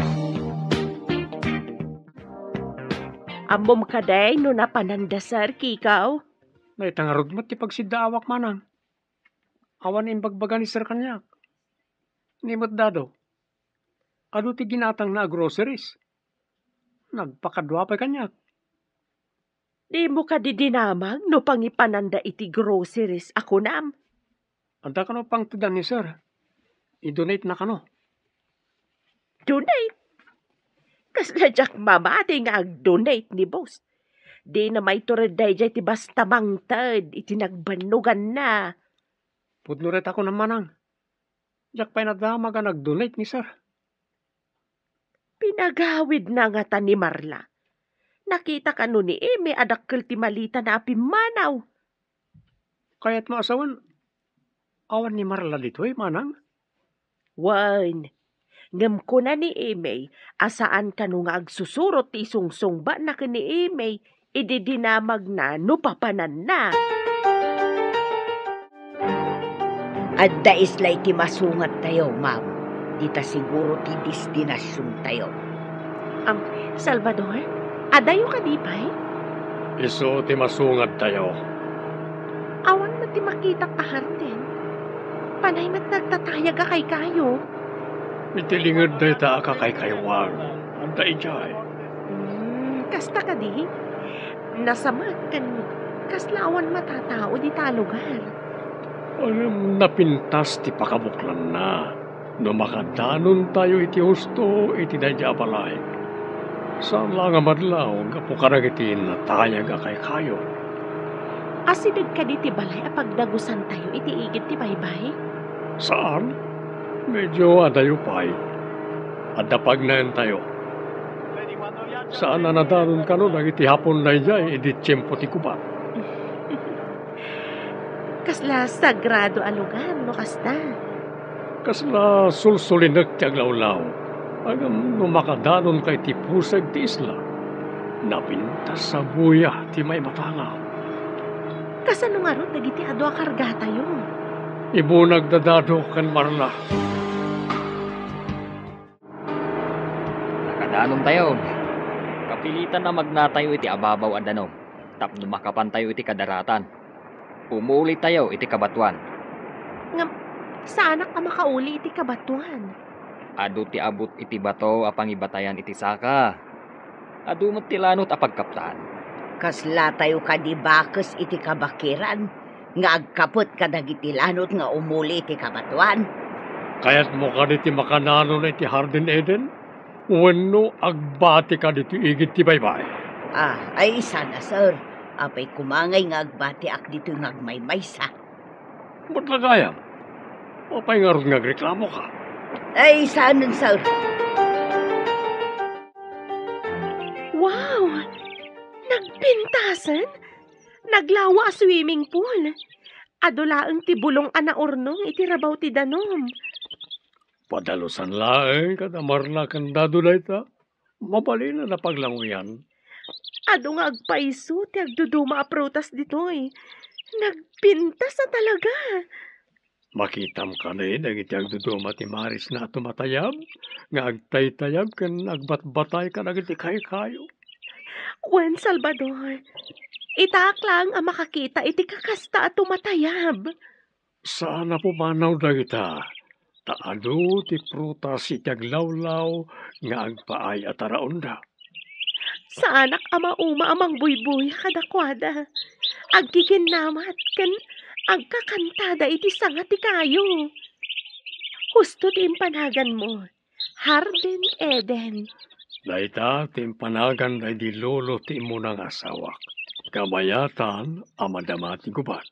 Ammom kadi no napananda, sir, Kikaw? Mayta ngarud met ti pagsiddaawak, manang. Awan imbagbaga ni sir kaniak. Ni met dado, adu ti ginatangna a groceries. Nagpakadua pay kaniak. Dimo kadi dinamag no pangipananda iti groceries a kunam? Adda kano pangtedan ni sir. I-donate na kano. Donate? Kasla diak mamati nga ag-donate ni boss. Dina maitured daydiay ti basta mangted iti nagbannoganna. Pudno ret a kunam, manang. Diak pay nadamag a nag-donate ni sir. Pinagawidna ngata ni Marla. Nakita kano ni Eme a dakkel ti malitana a pimmanaw. Kayatmo a sawen, awan ni Marla ditoy, manang? Wen, ngem kuna ni Eme a saan kano nga agsusurot ti isungsungbatna ken ni Eme idi dinamagna no papananna. Adda isla iti masungattayo, ma'am. Dita siguro ti destinasiontayo. Am, Salvador, adayo kadi pay? Isu ti masungattayo. Awan met ti makitak a hardin. Panay met nagtatayag a kaykayo. Iti linged dayta a kakaykaywan, adda idiay. Hmm, kasta kadi? Nasamak ken kasla awan matatao dita a lugar. Ngem napintas ti pakabuklanna no makadanontayo iti husto iti daydiay a balay. Saan la nga madlaw gapu kadagiti natayag a kaykayo. Asideg kadi ti balay a pagdagusantayo iti igid ti baybay? Saan. Medyo adayo pay. Adda pagnaentayo. Saan a nadanon kano dagiti Hapon daydiay idi tiempo ti gubat. Kasla sagrado a lugar no kasta. Kasla sulsulinek ti aglawlaw. Ngem no makadanonka iti puseg ti isla, napintas a buya ti maimatangam. Kasano ngarud dagiti adu a kargatayo? Ibunag da Dado ken Marla. Nakadanontayo. Kapilitan a magnatayo iti ababaw a danum tapno makapantayo iti kadaratan. Umulitayo iti kabatoan. Ngem, saanak a makauli iti kabatoan. Adu ti abut iti bato a pangibatayan iti saka. Adu met ti lanot a pagkaptan. Kaslatayo kadi bakes iti kabakiran nga agkapet kadagiti lanot nga umuli iti kabatoan? Kayatmo kadi ti makananon iti Hardin Eden? Wenno agbati kadi ti igid ti baybay? Ah, ay, sana, sir. Apay koma ngay nga agbatiak ditoy nga agmaymaysa? Met la gayam, apay ngarud nga agreklamoka? Ay, saanen, sir. Wow! Nagpintasen? Naglawa a swimming pool. Adu laeng ti bulong a naurnong iti rabaw ti danum. Padalusan laeng kada Marla ken Dado dayta. Mabalin a napaglanguyan. Adu nga agpayso ti agduduma a prutas ditoy. Nagpintas a talaga. Makitam kadi dagiti agduduma ti marisna a tumatayab, nga agtaytayab ken agbatbatay kadagiti kaykayo? Wen, Salvador, itaak laeng a makakita iti kakasta a tumatayab. Saan a pumanaw dagita, ta adu ti prutas iti aglawlaw nga agpaay a taraonda. Saanak a mauma a mangbuybuya kadakuada. Aggiginnamat ken agkakantada iti sanga ti kayo. Husto ti impanaganmo, Hardin Eden. Dayta ti impanagan daydi lolo ti immuna nga asawak. Kabayatan a madama ti gubat.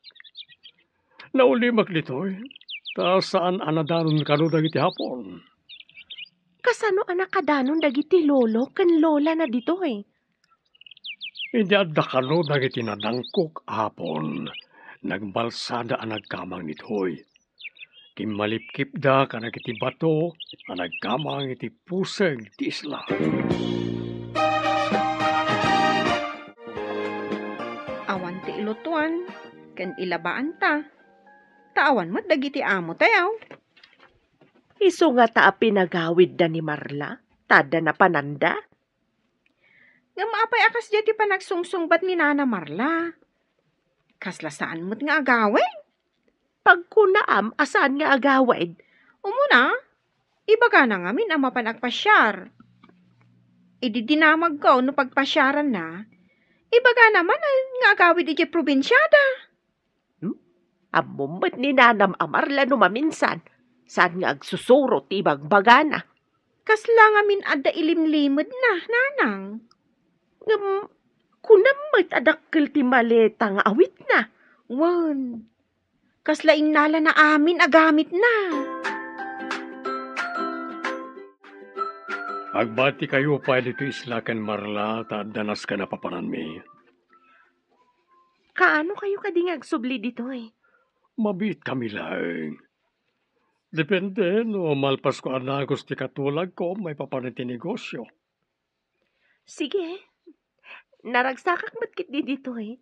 Naulimek ditoy, ta saan a nadanon kano dagiti Hapon. Kasano a nakadanon dagiti lolo ken lolana ditoy? Idi adda kano dagiti nadangkok a Hapon, nagbalsada a nagkamang ditoy. Kimmalipkipda kadagiti bato a nagkamang iti puseg ti isla. Awan ti ilutuan ken ilabaanta, ta awan met dagiti amotayo. Isu ngata a pinagawidda ni Marla, ta adda napananda. Ngem apay a kasdiay ti panagsungsungbat ni Nana Marla? Kasla saan met nga agawid? Pagkunaam a saan nga agawid? Umuna, ibagana ngamin a mapan agpasiar. Idi dinamagko no pagpasiaranna, ibagana manen nga agawid idiay probinsiada. Hmm? Ammom met ni Nanam a Marla no maminsan, saan nga agsusuro ti ibagbagana. Kasla ngamin adda ilimlimedna, Nanang. Ngem, kunam met a dakkel ti maleta nga awitna. Wen, kasla innalana amin a gamitna. Agbatikayo pay ditoy isla ken Marla ta adda nasken a papananmi. Kaano kayo kadi nga agsubli ditoy? Mabiit kami laeng. Depende no malpasko a nagus ti katulagko maipapan iti negosio. Sige. Naragsakak met ketdi ditoy.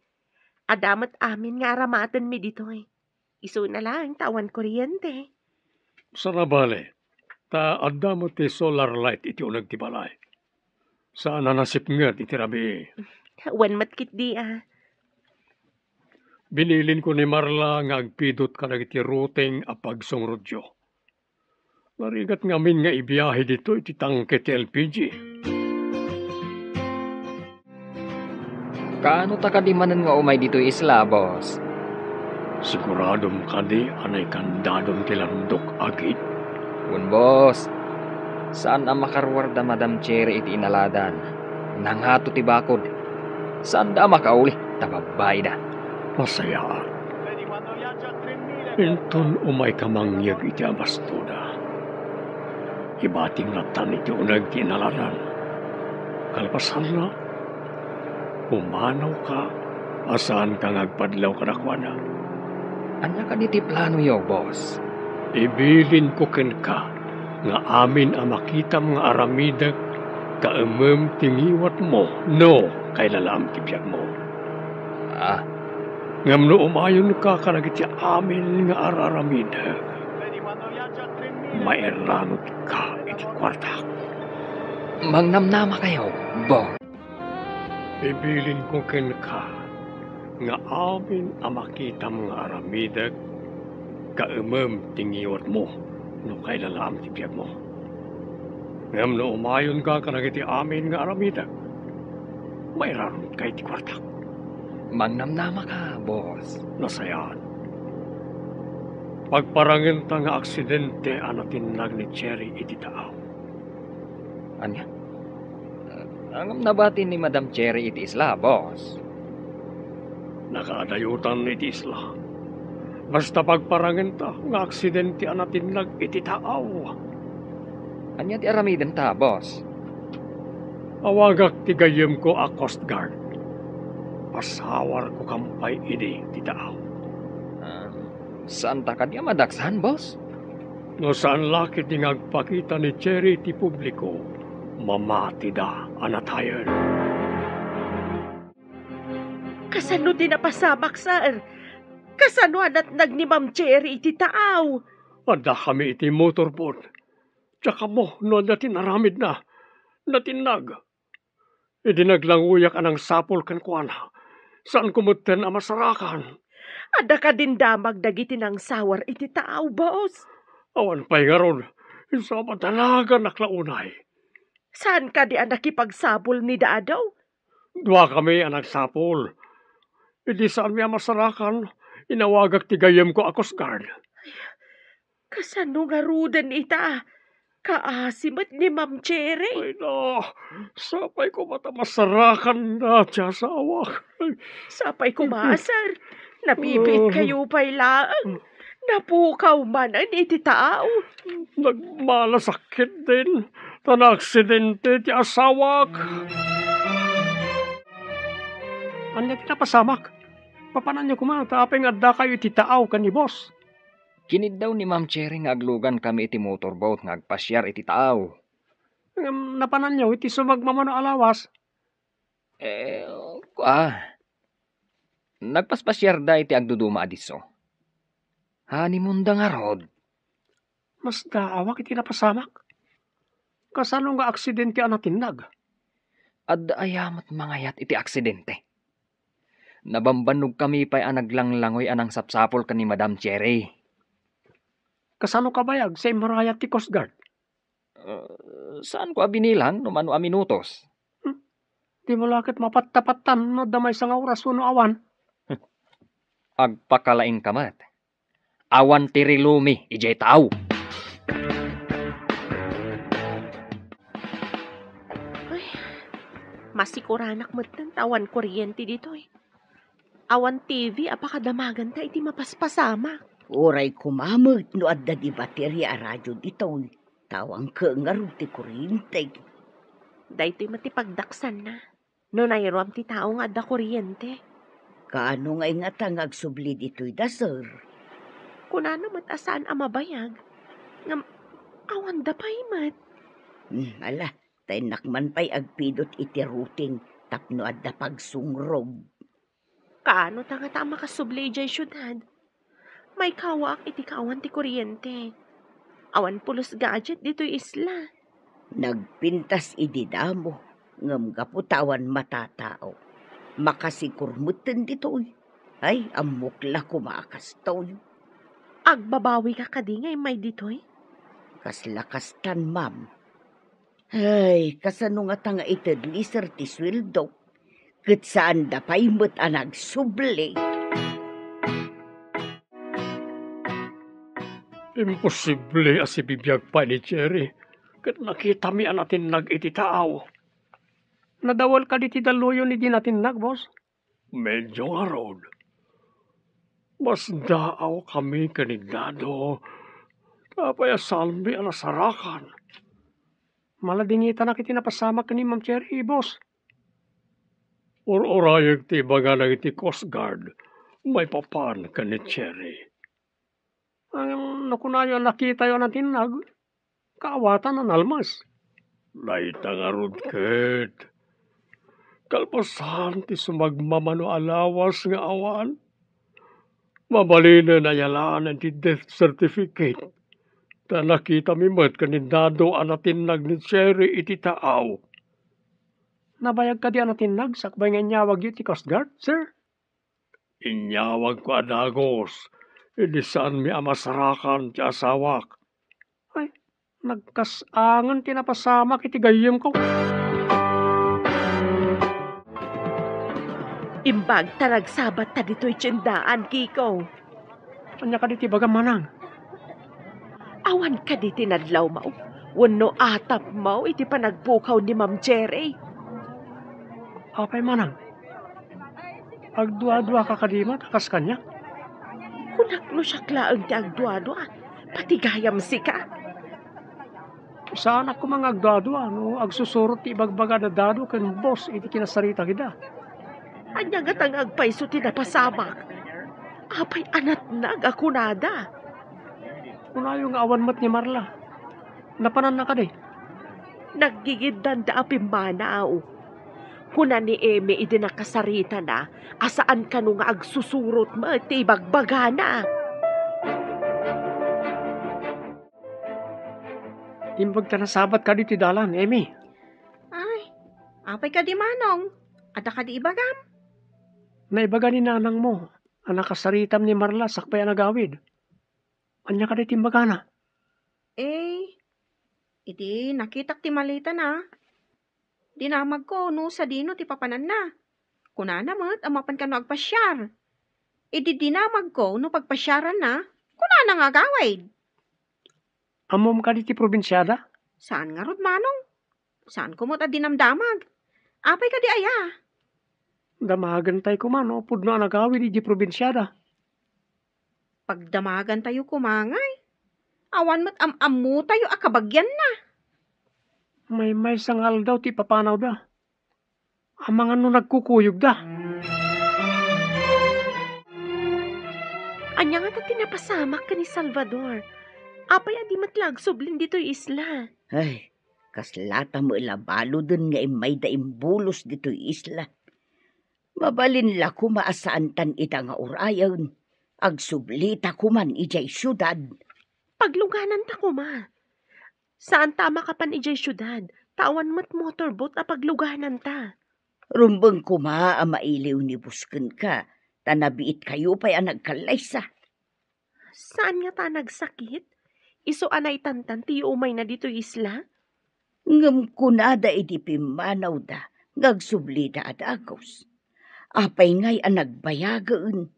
Adda met amin nga aramatenmi ditoy. Isuna laeng ta awan kuryente. Saan a bale, ta adda met ti solar light iti uneg ti balay. Saan a nasipnget iti rabii. Wen met ketdi a. Binilinko ni Marla nga agpidut kadagiti routing a pagsungrutyo. Narigat ngamin nga ibiahe ditoy ti tangke ti L P G. Kaano ta kadi manen nga umay ditoy isla, boss? Siguradom kadi a naikandadon ti landok, agid? Wen, boss. Saan a makaruar da Madam Cherry iti inaladan. Nangato ti bakod. Saanda a makauli, ta babbaida. Masayaat. Inton umayka mangyeg iti abastoda, ibating lattan iti uneg ti inaladan. Kalpasanna, pumanawka a saanka nga agpadlaw kadakuada. Ania kadi ti planoyo, boss? Ibilinko kenka nga amin a makitam nga aramidek kaemem ti ngiwatmo no kailalaam ti biagmo. Ah. Ngem no umayonka kadagiti amin nga ar-aramidek, mairanudka iti kuartak. Mangnamnamakayo, boss. Ibilinko kenka nga amin a makitam nga aramidek kaemem ti ngiwatmo no kailalaam ti biagmo. Ngem no umayonka kadagiti amin nga aramidek, mairanudka iti kuartak. Mangnamnamaka, boss. Nasayaat. Pagparangenta nga aksidente a natinnag ni Cherry iti taaw. Ania? Ngem nabati ni Madam Cherry iti isla, boss. Nakaadayotan iti isla. Basta pagparangenta nga aksidente a natinnag iti taaw. Ania ti aramidenta, boss? Awagak ti gayyemko a Coast Guard. Pasawarko kampay idi ti taaw. Ah, saanta kadi a madaksan, boss? No saan la ketdi nga agpakita ni Cherry ti publiko, mamatida a natayen. Kasano ti napasamak, sir? Kasano a natnag ni Ma'am Cherry iti taaw? Addakami iti motorboat. Diak ammo no adda ti inaramidna. Natinnag. Idi naglangoyak a nangsapul kenkuana, saanko metten a masarakan. Adda kadin damag dagiti nangsawar iti taaw, boss? Awan pay ngarud. Isu a madanaganak la unay. Saan kadi a nakipagsapul ni Dadaw? Duakami a nagsapul. Idi saanmi a masarakan, inawagak ti gayyemko a Coast Guard. Kasano ngaruden ita? Kaasi met ni Ma'am Cherry. Ay, no. Sapay koma ta masarakanna ti asawak. Ay. Sapay koma, sir. Nabibiit kayo pay laeng. Napukaw manen iti taaw. Nagmalasakit din. Ta naaksidente ti asawak. Ania ti napasamak? Papananyo koma ta apay nga addakayo iti taaw ken ni boss? Kiniddaw ni Ma'am Cherry nga aglugankami iti motorboat nga agpasiar iti taaw. Ngem napananyo iti sumagmamano a lawas? Eh, kua. Nagpaspasiarda iti agduduma a disso. Honeymoonda ngarud. Masdaawak iti napasamak. Kasano nga aksidente a natinnag? Adda aya met mangayat iti aksidente. Nabambannogkami pay a naglanglangoy a nangsapsapul ken ni Madam Cherry. Kasano kabayag sa immurayat ti Coast Guard? Ah, saanko a binilang no mano a minutos. Hmm. Dimo la ket mapattapattan no adda maysa nga oras wenno awan. Agpakalaingka met. Awan ti rilumi idiay taaw. Ay, masikuranak metten ta awan kuryente ditoy. Awan T V a pakadamaganta iti mapaspasamak. Uray koma met no adda di bateria a radio ditoy, ta awan ket ngarud ti kuryente. Daytoy met ti pagdaksanna. No nairuam ti tao nga adda kuryente. Kaano nga ingata nga agsubli ditoy da, sir? Kunana met a saan a mabayag. Ngem, awanda pay met. Hmm, ala, ta innak man pay agpidot iti routing tapno adda pagsungrog. Kaano ta ngata a makasubli idiay siudad? Maikawaak iti kaawan ti kuryente. Awan pulos gadget ditoy isla. Nagpintas idi damo, ngem gapu ta awan matatao, makasikur metten ditoy. Ay, ammok la koma a kastoy. Agbabawika kadi nga immay ditoy? Kasla kastan, ma'am. Ay, kasano ngata nga itedli, sir, ti sueldok? Ket saanda pay met a nagsubli. Imposible a sibibiag pay ni Jerry ket nakitami a natinnag iti taaw. Nadawel kadi ti dalluyon idi natinnag, boss? Medyo ngarud. Masdaawkami ken ni Dado. Apay a saanmi a nasarakan? Maladingitanak iti napasamak ken ni Ma'am Cherry, boss. Ur-urayek ti ibagana iti Coast Guard maipapan ken ni Cherry. Ngem no kunayo a nakitayo a natinnag, kaawatan a nalmas. Dayta ngarud ket. Kalpasan ti sumagmamano a lawas nga awan, mabalinen a yalanen ti death certificate. Ta nakitami met ken ni Dado a natinnag ni Cherry iti taaw. Nabayag kadi a natinnag sakbay nga inyawagyo ti Coast Guard, sir? Inyawagko a dagus, idi saanmi a masarakan ti asawak. Ay, nagkas-angen ti napasamak iti gayyemko. Imbag ta nagsabat ta ditoy tiendaan, Kiko. Ania kadi ti ibagam, manang? Awan kadi ti nadlawmo wenno atapmo iti panagpukaw ni Ma'am Cherry? Apay, manang? Agduaduaka kadi met a kas kaniak? Kunak no siak laeng ti agduadua, pati gayam sika. Saanak koma nga agduadua no agsusurot ti ibagbaga da Dado ken boss iti kinasarita kida. Ania ngata nga agpayso ti napasamak? Apay a natnag a kunada? Kunayo nga awan met ni Marla. Napananna kadi? Naggigiddanda a pimmanaw. Kuna ni Emi idi nakasaritana a saan kano nga agsusurot met ti ibagbagana. Imbag ta nasabat kadi ti dalan, Emi. Ay, apay kadi, Manong? Adda kadi ibagam? Naibaga ni nanangmo a nakasaritam ni Marla sakbay a nagawid. Ania kadi ti imbagana? Eh, iti nakitak ti malitana, dinamagko no sadino ti papananna. Kunana met a mapan kano agpasiar. Idi dinamagko no pagpasiaranna, kunana nga agawid. Ammom kadi ti probinsiada? Saan ngarud, Manong. Saanko met a dinamdamag. Apay kadi aya? Damagentayo koma no pudno a nagawid idiay probinsiada. Pagdamagantayo koma ngay. Awan met am-ammotayo a kabagianna. Maymaysa nga aldaw ti ipapanawda. Amangan no nagkukuyogda. Ania ngata ti napasamak ken ni Salvador? Apay a di met la agsublin ditoy isla? Ay, kaslata met la baludan nga immayda imbulos ditoy isla. Mabalin la koma a saantan ida nga urayen, agsublita koman idiay siudad. Paglugananta koma. Saanta a makapan idiay siudad, ta awan met motorboat a paglugananta. Rumbeng koma a mailiw ni Bus kenka, ta nabiitkayo pay a nagkallaysa. Saan ngata a nagsakit? Isu a naitantan ti yuumayna ditoy isla? Ngem kunada idi pimmanawda nga agsublida a dagus. Apay ngay a nagbayagaen?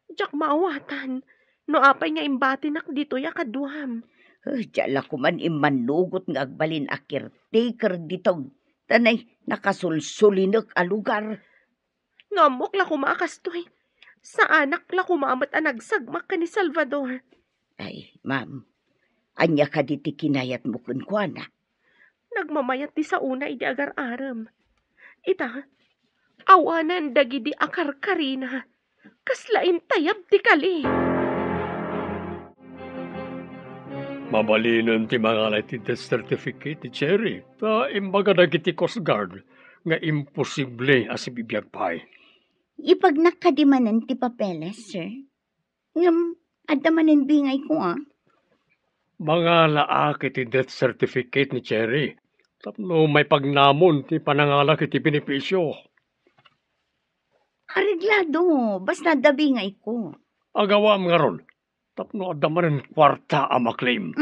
Diak maawatan no apay nga imbatinak ditoy a kaduam. Eh, diak la koman immannugot nga agbalin a caretaker ditoy, ta nay nakasulsulinek a lugar. No ammok la koma a kastoy, saanak la koma met a nagsagmak ken ni Salvador. Ay, ma'am, ania kadi ti kinayatmo kenkuana? Nagmamayat ti saona idi agar-arem. Ita, awanen dagidi a karkarina. Kasla intayab ti kali. Mabalinen ti mangala iti death certificate ni Cherry, ta imbaga dagiti Coast Guard nga imposible a sibibiag pay. Ipagnak kadi manen ti papeles, sir? Ngem, adda manen bingayko, a. Mangalaak iti death certificate ni Cherry tapno maipagnamon ti panangalak iti benepisio. Areglado, basta adda bingayko. Agawam ngarud, tapno adda manen kuarta a ma-claim.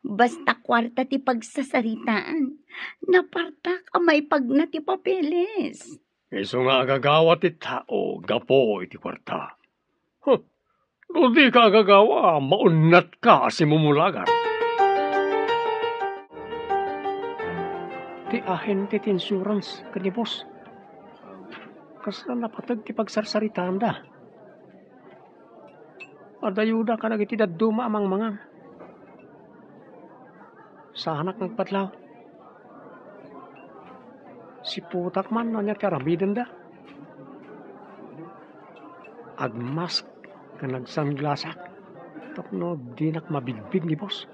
Basta kuarta ti pagsasaritaan, napartak a maipagna ti papeles. Isu nga agagawa ti tao gapu iti kuarta. Huh, no dika agagawa, maunnatka a simumulagan. Ti ahente ti insurance ken ni boss. Kasla napateg ti pagsarsaritaanda. Adayoda kadagiti dadduma a mangmangan. Saanak nga agpadlaw. Siputak man no ania ti aramidenda. Agmask ken agsunglassak tapno dinak mabigbig ni boss.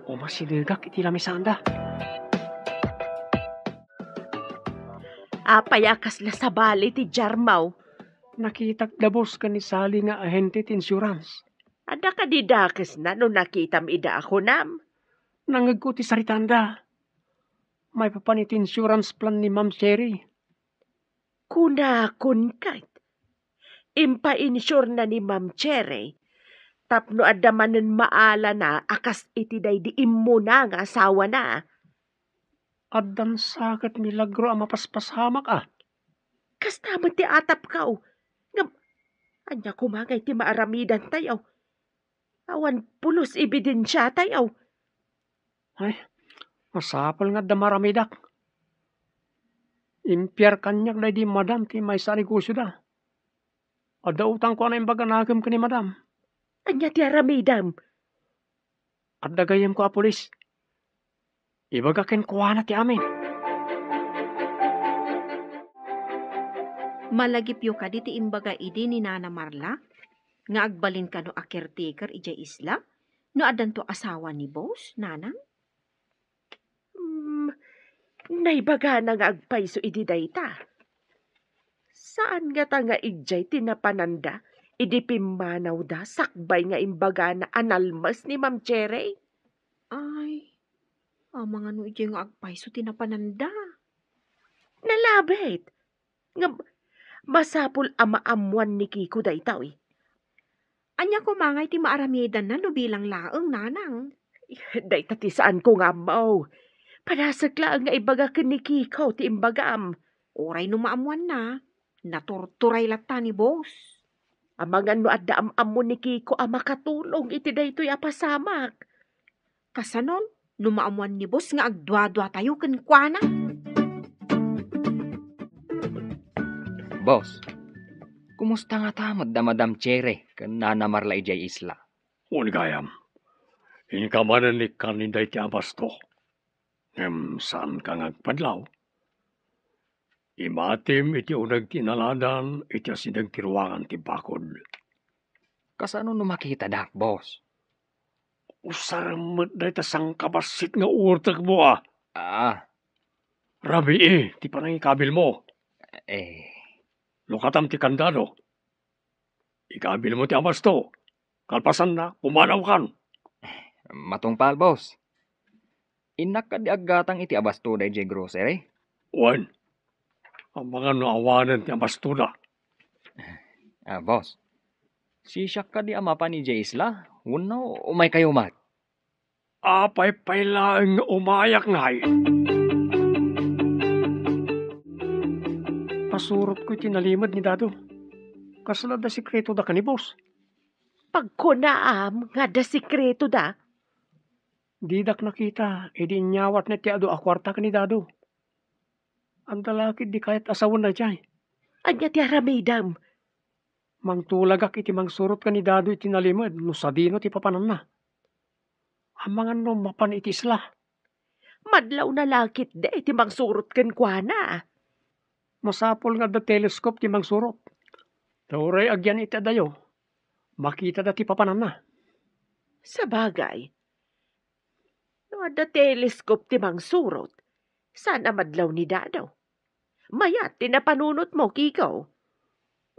Umasidegak iti lamisanda. Apay a kasla sabali ti jarmaw? Nakitak da boss ken ni Sally nga ahente ti insurance. Adda kadi dakesna no nakitam ida a kunam? Nangngegko ti saritanda. Maipapan iti insurance plan ni Ma'am Cherry. Kunakon ket, impainsure na ni Ma'am Cherry tapno adda manen maalana a kas iti daydi immuna nga asawana. Addan sa ket milagro a mapaspasamak a. Kasta met ti atapko. Ngem, ania koma ngay ti maaramidantayo? Awan pulos ebidensiatayo. Ay, masapul nga adda maaramidak. Impiar kaniak daydi madam ti maysa a negosioda. Adda utangko a naimbaga nakem ken ni madam. Ania ti aramidem? Adda gayyemko a pulis. Ibaga kenkuana ti amin. Malagipyo kadi ti imbaga idi ni Nana Marla nga agbalin kano a caretaker idiay isla no addanto asawa ni boss, nanang? Hmm, naibagana nga agpayso idi dayta. Saan ngata nga idiay ti napananda idi pimmanawda sakbay nga imbagana a nalmes ni Ma'am Cherry? Ay, amangan no idiay nga agpayso ti napananda. Nalabit. Ngem, masapul a maammuan ni Kiko daytoy. Ania koma ngay ti maaramidanna no bilang laeng, nanang? Dayta ti saanko nga ammo. Padasek laeng nga ibaga ken ni Kiko ti imbagam. Uray no maammuanna, naturturay latta ni boss. Amangan no adda am-ammo ni Kiko a makatulong iti daytoy a pasamak. Kasanon, no maammuan ni boss nga agduaduatayo kenkuana? Boss, kumusta ngata met da Madam Cherry ken Nana Marla idiay isla? Wen gayam, inka manen ni kanida iti abasto. Ngem saanka nga agpadlaw. Imatim iti uneg ti inaladan iti asideg ti ruangan ti bakod. Kasano no makitadak, boss? Usarem met dayta sangkabassit nga uurtekmo a. Ah. Rabii ti panangikabilmo. Eh. Lukatam ti kandado. Ikabilmo ti abasto. Kalpasanna, pumanawkan. Matungpal, boss. Innak kadi aggatang iti abastoda idiay grocery? Wen. Amangan no awanen ti abastoda. Ah, boss. Sisiak kadi a mapan idiay isla? Wenno umaykayo met? Apay pay laeng nga umayak ngay? Pasurotko iti nalimed ni Dado. Kasla adda sekreto da ken ni boss? Pagkunaam nga adda sekreto da? Didak nakita idi inyawatna ti adu a kuarta ken ni Dado. Adda la ketdi kayat a sawen daydiay. Ania ti aramidem? Mangtulagak iti mangsurot ken ni Dado iti nalimed no sadino ti papananna. Amangan no mapan iti isla. Madlawna la ketdi ti mangsurot kenkuana. Masapul nga adda telescope ti mangsurot. Ta uray agyan iti adayo, makitada ti papananna. Sabagay, no adda telescope ti mangsurot, saan a madlaw ni Dado? Mayat ti napanunotmo, Kiko.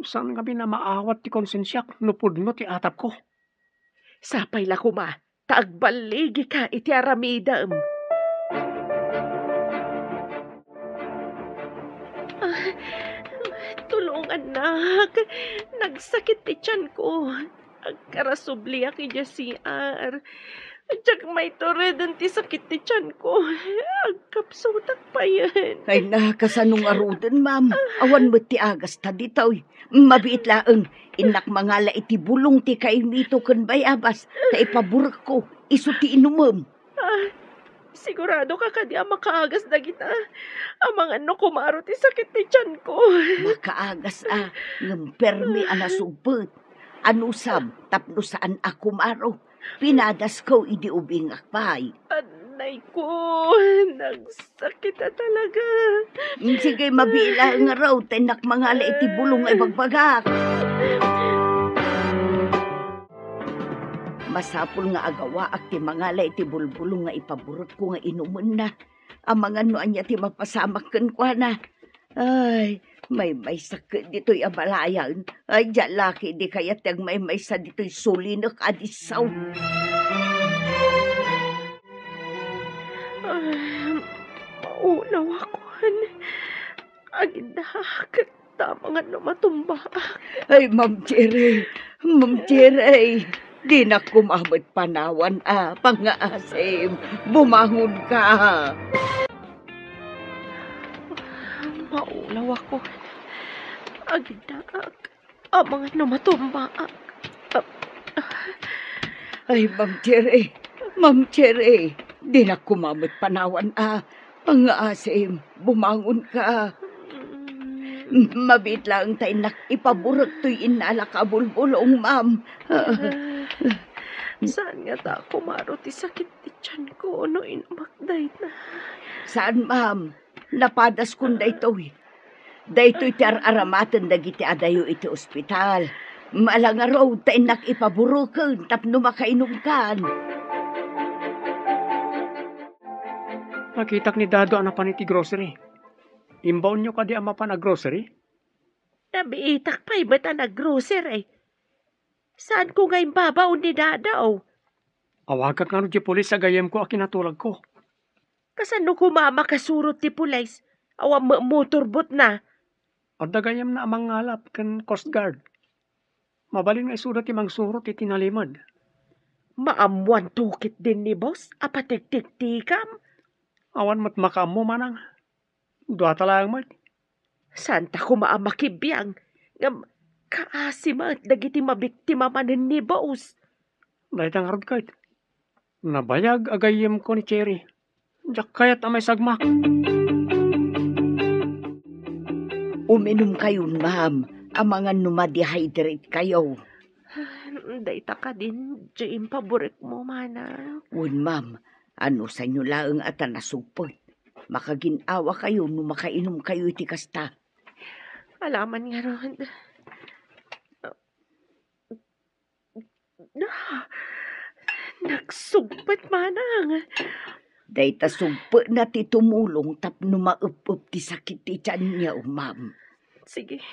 Saan ngamin a maawat ti konsensiak no pudno ti atapko? Sapay la koma ta agballigika iti aramidem. Ah, tulongannak. Nagsakit ti tianko. Agkarasubliak idiay C R. Diak maitureden ti sakit ti tianko. Agkapsutak payen. Ay na, kasano ngaruden, ma'am? Awan met ti agasta ditoy. Mabiit laeng, innak mangala iti bulong ti kaimito ken bayabas, ta ipaburekko, isu ti inumem. Ah, sigurado ka kadi a makaagas dagita? Amangan no kumaro ti sakit ti tianko. Makaagas a, ngem permi a nasugpet. Anusam, tapno saan a kumaro. Pinadasko idi ubingak pay. Anay ko, nagsakit a talaga. Mm, sige, mabiit laeng ngarud, ta innak mangala iti bulong nga ibagbagak. Masapul nga agawaak ti mangala iti bulbulong nga ipaburekko nga inumenna. Amangan no ania ti mapasamak kenkuana. Ay, maymaysak ket ditoy a balayan. Ay, diak la ketdi kayat ti agmaymaysa ditoy sulinek a disso. Ay, maulaw akon. Agiddaak. Tama nga no matumbaak. Ay, Ma'am Cherry, Ma'am Cherry, dinak koma met panawan a pangngaasim. Bumangon ka. Maulaw ako. Agiddaak. Amangan no matumbaak. Ay, Ma'am Cherry, Ma'am Cherry, dinak koma met panawan a pangngaasim. Bumangon ka. Mabiit laeng ta innak ipaburek toy innalak a bulbulong, ma'am. Ah, saan ngata a kumaro ti sakit ti tianko no inumak dayta? Saan, ma'am. Napadaskon daytoy. Daytoy ti ar-aramaten dagiti adayo iti ospital. Ala ngarud ta innak ipabureken tapno makainumkan. Nakitak ni Dado a napan iti grocery. Imbaonyo kadi a mapan a grocery? Nabiitak pay met a nag-grocery. Saanko nga imbabaon ni Dado? Awagak ngarud ti pulis a gayyemko a kinatulagko. Kasano koma a makasurot ti pulis? Awan met motorboatna. Adda gayyemna a mangngalap ken Coast Guard. Mabalin nga isuda ti mangsurot iti nalimed. Maammoanto ketdin ni boss a patiktiktikam? Awan met makaammo, manang. Duata laeng met. Saanta koma a makibiang, ngem kaasi met dagiti mabiktima manen ni boss. Dayta ngarud ket, nabayag a gayyemko ni Cherry. Diak kayat a maisagmak. Uminumkayon, ma'am, amangan no ma-dehydrate kayo. Dayta kadin, diay impaburekmo, manang. Wen, ma'am, anusanyo laeng a ta nasugpet. Makagin-awa kayo no makainom kayo iti kasta. Alaman ngarud. Ah, nagsugpet, manang. Dayta sugpetna ti tumulong tapno maep-ep ti sakit ti tianyo, ma'am. Sige.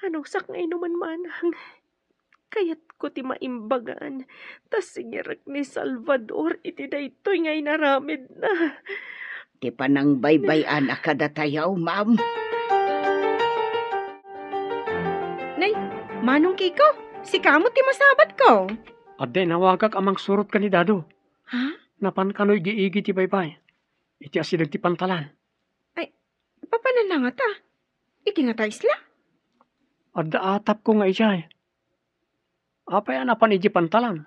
Anusak nga inumen, manang. Kayatko ti maimbagan, ta singirek ni Salvador iti daytoy nga inaramidna. Ti panangbaybay-an a kadatayo, ma'am. Nay, Manong Kiko, sika met ti masabatko. Adda inawagak a mangsurot ken ni Dado. Ha? Napan kano igi-igi ti baybay. Iti asideg ti pantalan. Ay, papananna ngata? Iti ngata isla? Adda atapko nga idiay. Apay a napan idiay pantalan?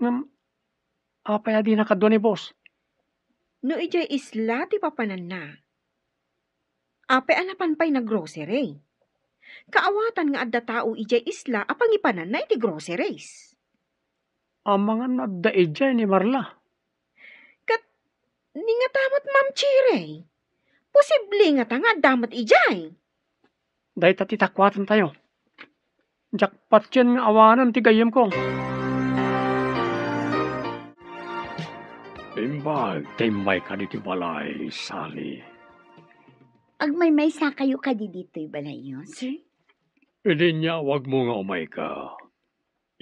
Ngem, apay a dina kadua ni boss? No idiay isla ti papananna, apay a napan pay nag-grocery? Kaawatan nga adda tao idiay isla a pangipananna iti groceries. Amangan no adda idiay ni Marla. Ket ni ngata met, Ma'am Cherry? Posible ngata nga adda met idiay? Dayta ti takuatantayo. Diak patien nga awanen ti gayyemko. Imbag ta immayka ditoy balay, Sally. Agmaymaysa kayo kadi ditoy balayyo, sir? Idi inyawagmo nga umayka,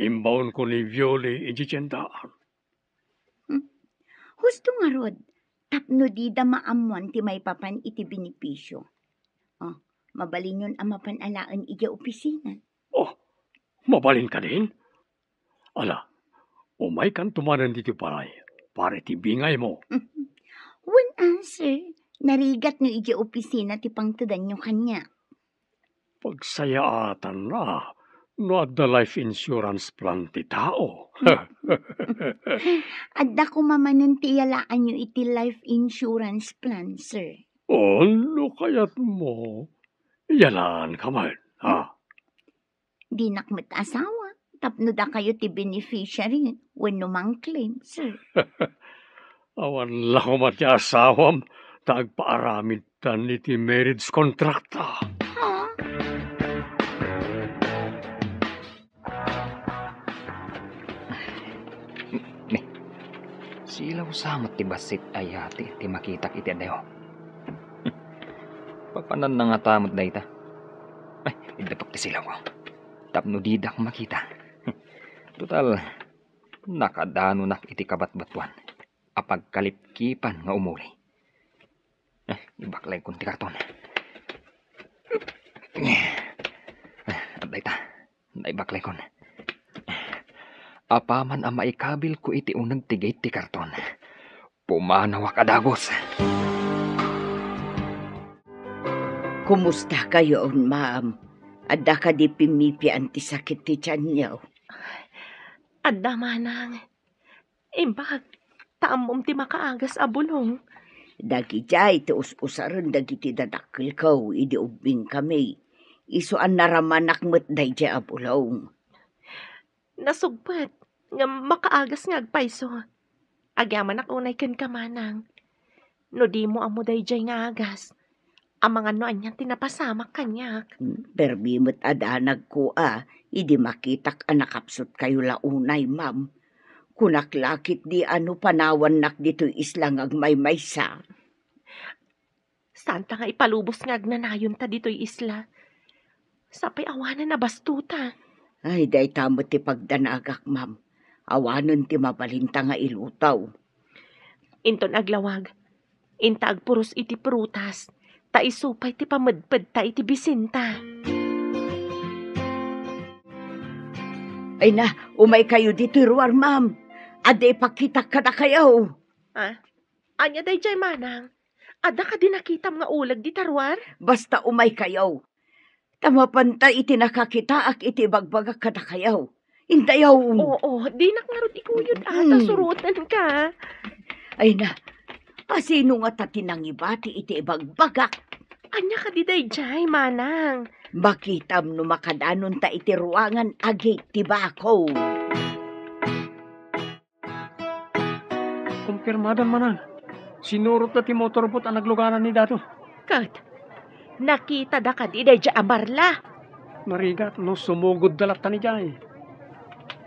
imbaonko ni Violi idiay tiendaan. Hmm. Husto ngarud, tapno dida maammoan ti maipapan iti benepisio. Oh, mabalinyon a mapan alaen idiay opisina. Oh, mabalin kadin? Ala, Umaykanto manen ditoy balay para iti bingaymo. Wen a, sir. Narigatno idiay opisina ti pangtedanyo kaniak. Pagsayaatanna no adda life insurance plan ti tao. Adda koma manen ti iyalaanyo iti life insurance plan, sir. Oh, no kayatmo, iyalaanka met, ha? Dinak met asawa, tapno dakayo ti beneficiary wenno mangclaim, sir. Awan la koma ti asawam ta agpaaramidtan iti marriage contract ta. Ha? Ne, silaw sa met ti bassit a yati ti makitak iti adayo. Papananna ngata met dayta. Ay, iddapak ti silawko tapno didak makita. Total, nakadanonak iti kabatbatuan a pagkalipkipan nga umuli. Eh, ibaklaykon ti karton. Eh, adda ita. Naibaklaykon. Apaman a maikabilko iti uneg ti gate ti karton, pumanawak a dagus. Kumusta kayon, ma'am? Adda kadi pimmipian ti sakit ti tianyo? Adda manang. Imbag, ta ammom ti makaagas a bulong. Dagidiay ti us-usaren dagiti dadakkelko idi ubbingkami. Isu a naramanak met daydiay a bulong. Nasugpet nga makaagas nga agpayso. Agyamanak unay kenka, manang. No dimo ammo daydiay nga agas, amangan no ania ti napasamak kaniak. Hmm, permi met a danagko a, idi makitak a nakapsutkayo la unay, ma'am. Kunak la ketdi a no panawannak ditoy isla nga agmaymaysa. Saanta nga ipalubos nga agnanayonta ditoy isla. Sapay awanen a bastota. Ay, dayta met ti pagdanagak, ma'am. Awanen ti mabalinta nga ilutaw. Inton aglawag, inta agpuros iti prutas, ta isu pay ti pamedpedta iti bisinta. Ay na, umaykayo ditoy ruar, ma'am. Adda ipakitak kadakayo. Ah, ania daydiay, manang? Adda kadi nakitam nga uleg dita ruar? Basta umaykayo. Ta mapanta iti nakakitaak iti ibagbagak kadakayo. Intayo. Oo, dinak ngarud ikuyod a, ta Mm. surotenka. Ay na, asino ngata ti nangibati iti ibagbagak? Ania kadi daydiay, manang? Makitam no makadanonta iti ruangan a gate ti bako. Kumpirmadon, manang. Sinurotda ti motorboat a naglugaran ni Dado. Ket, nakitada kadi daydiay a barla? Narigat no sumugodda latta idiay.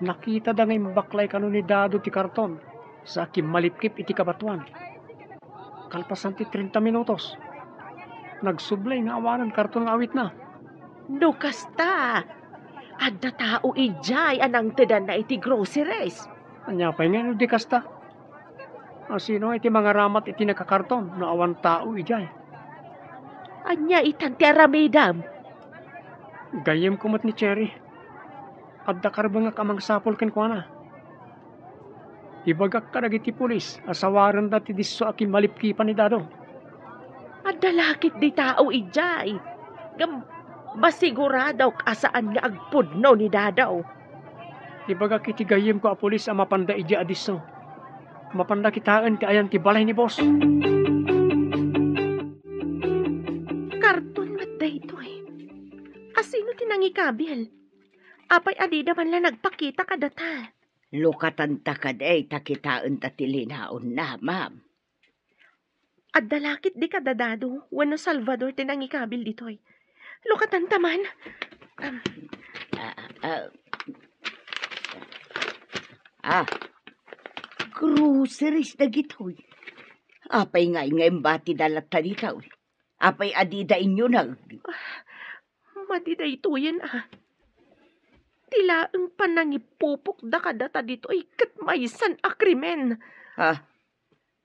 Nakitada nga imbaklay kano ni Dado ti karton sa kimmalipkip iti kabatuan. Kalpasan ti treinta minutos, nagsublay nga awanen karton nga awitna. No kasta, adda tao idiay a nangtedanna iti groceries. Ania pay ngay no di kasta? Asino iti mangaramat iti nakakarton no awan tao idiay? Ania itan ti aramidem? Gayyemko met ni Cherry. Adda karbengak a mangsapul kenkuana. Ibagak kadagiti pulis a sawarenda ti disso a kimmalipkipan ni Dado. Adda la ketdi tao idiay. Ngem masiguradok a saan nga agpudno ni Dado. Ibagak iti gayyemko a pulis a mapanda idiay a disso. Mapanda kitaen ti ayan ti balay ni boss. Karton met daytoy. Asino ti nangikabil? Apay a dida man la nagpakita kadata? Lukatanta kadi ta kitaenta ti linaonna, ma'am. Adda la ketdi kada Dado wenno Salvador ti nangikabil ditoy. Lukatanta man. Am. Ah, ah. Ah, groceries dagitoy. Apay ngay nga imbatida latta ditoy? Apay a dida inyuneg? Madi daytoyen a. Ti laeng panangipupokda kadata ditoy ket maysan a krimen. Ah,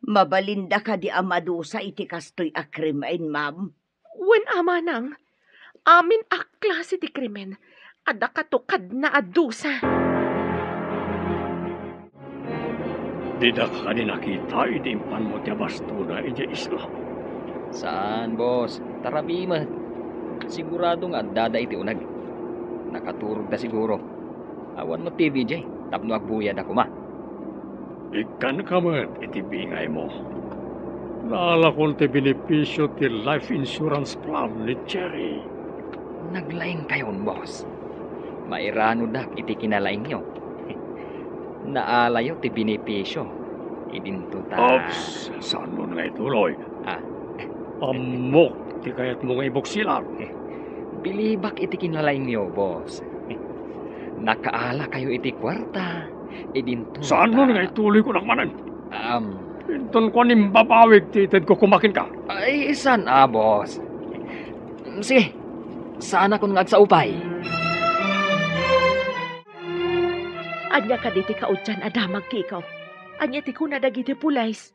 mabalinda kadi a madusa iti kastoy a krimen, ma'am? Wen a manang, amin a klase ti krimen, adda kato kadna a dusa. Didaka kadi nakita idi impanmo ti abastona idiay isla? Saan, boss. Tarabi met. Sigurado nga addada iti uneg. Nakaturogda siguro. Awan met T V diay tapno agbuyada koma. Ikkanka met iti bingaymo. Naalakon ti benepisio ti life insurance plan ni Cherry. Naglaingkayon, boss. Mairanodak iti kinalaingyo. Naalayo ti benepisio. Idinto ta. Oops, saan mo nga ituloy? Ah. Ammok ti kayatmo nga ibuksilan. Bilibak iti kinalaingyo, boss. Nakaalakayo iti kuarta. Idinto. Saan mo ta nga ituloy ko nakmanan? Um, Inton kuan imbabawig ti itedko kumakin ka. Ay, saan a, boss? Sige, saan akon nga agsaupay? Ania kadi ti kaudyan a damag, Kiko? Ania ti kuna dagiti pulis?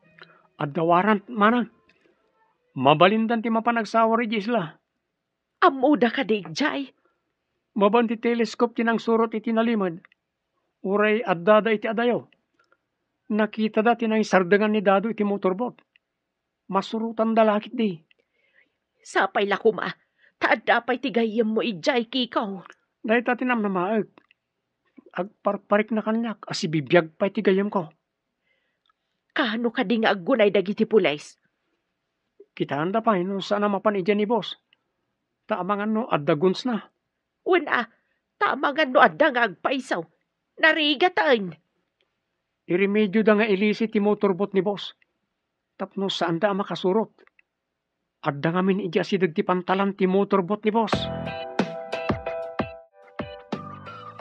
Adda warrant, manang. Mabalindan ti mapan agsawar idiay isla. Ammoda kadi idiay? Mabaen ti telescope ti nangsurot iti nalimed. Uray addada iti adayo. Nakitada ti nangisardengan ni Dado iti motorboat. Masurotanda la ketdi. Sapay la koma, ta adda pay ti gayyemmo idiay, Kiko. Dayta ti namnamaek. Agparparikna kaniak a sibibiag pay ti gayyemko. Kaano kadi nga aggunay dagiti pulis? Kitaenda pay no saan a mapan idiay ni boss. Ta amangan no adda gunsna. Wen a, ta amangan no adda nga agpayso. Narigataen. Iremedioda nga ilisi ti motorboat ni boss. Tapno saanda a makasurot. Adda ngamin idiay asideg ti pantalan ti motorboat ni boss.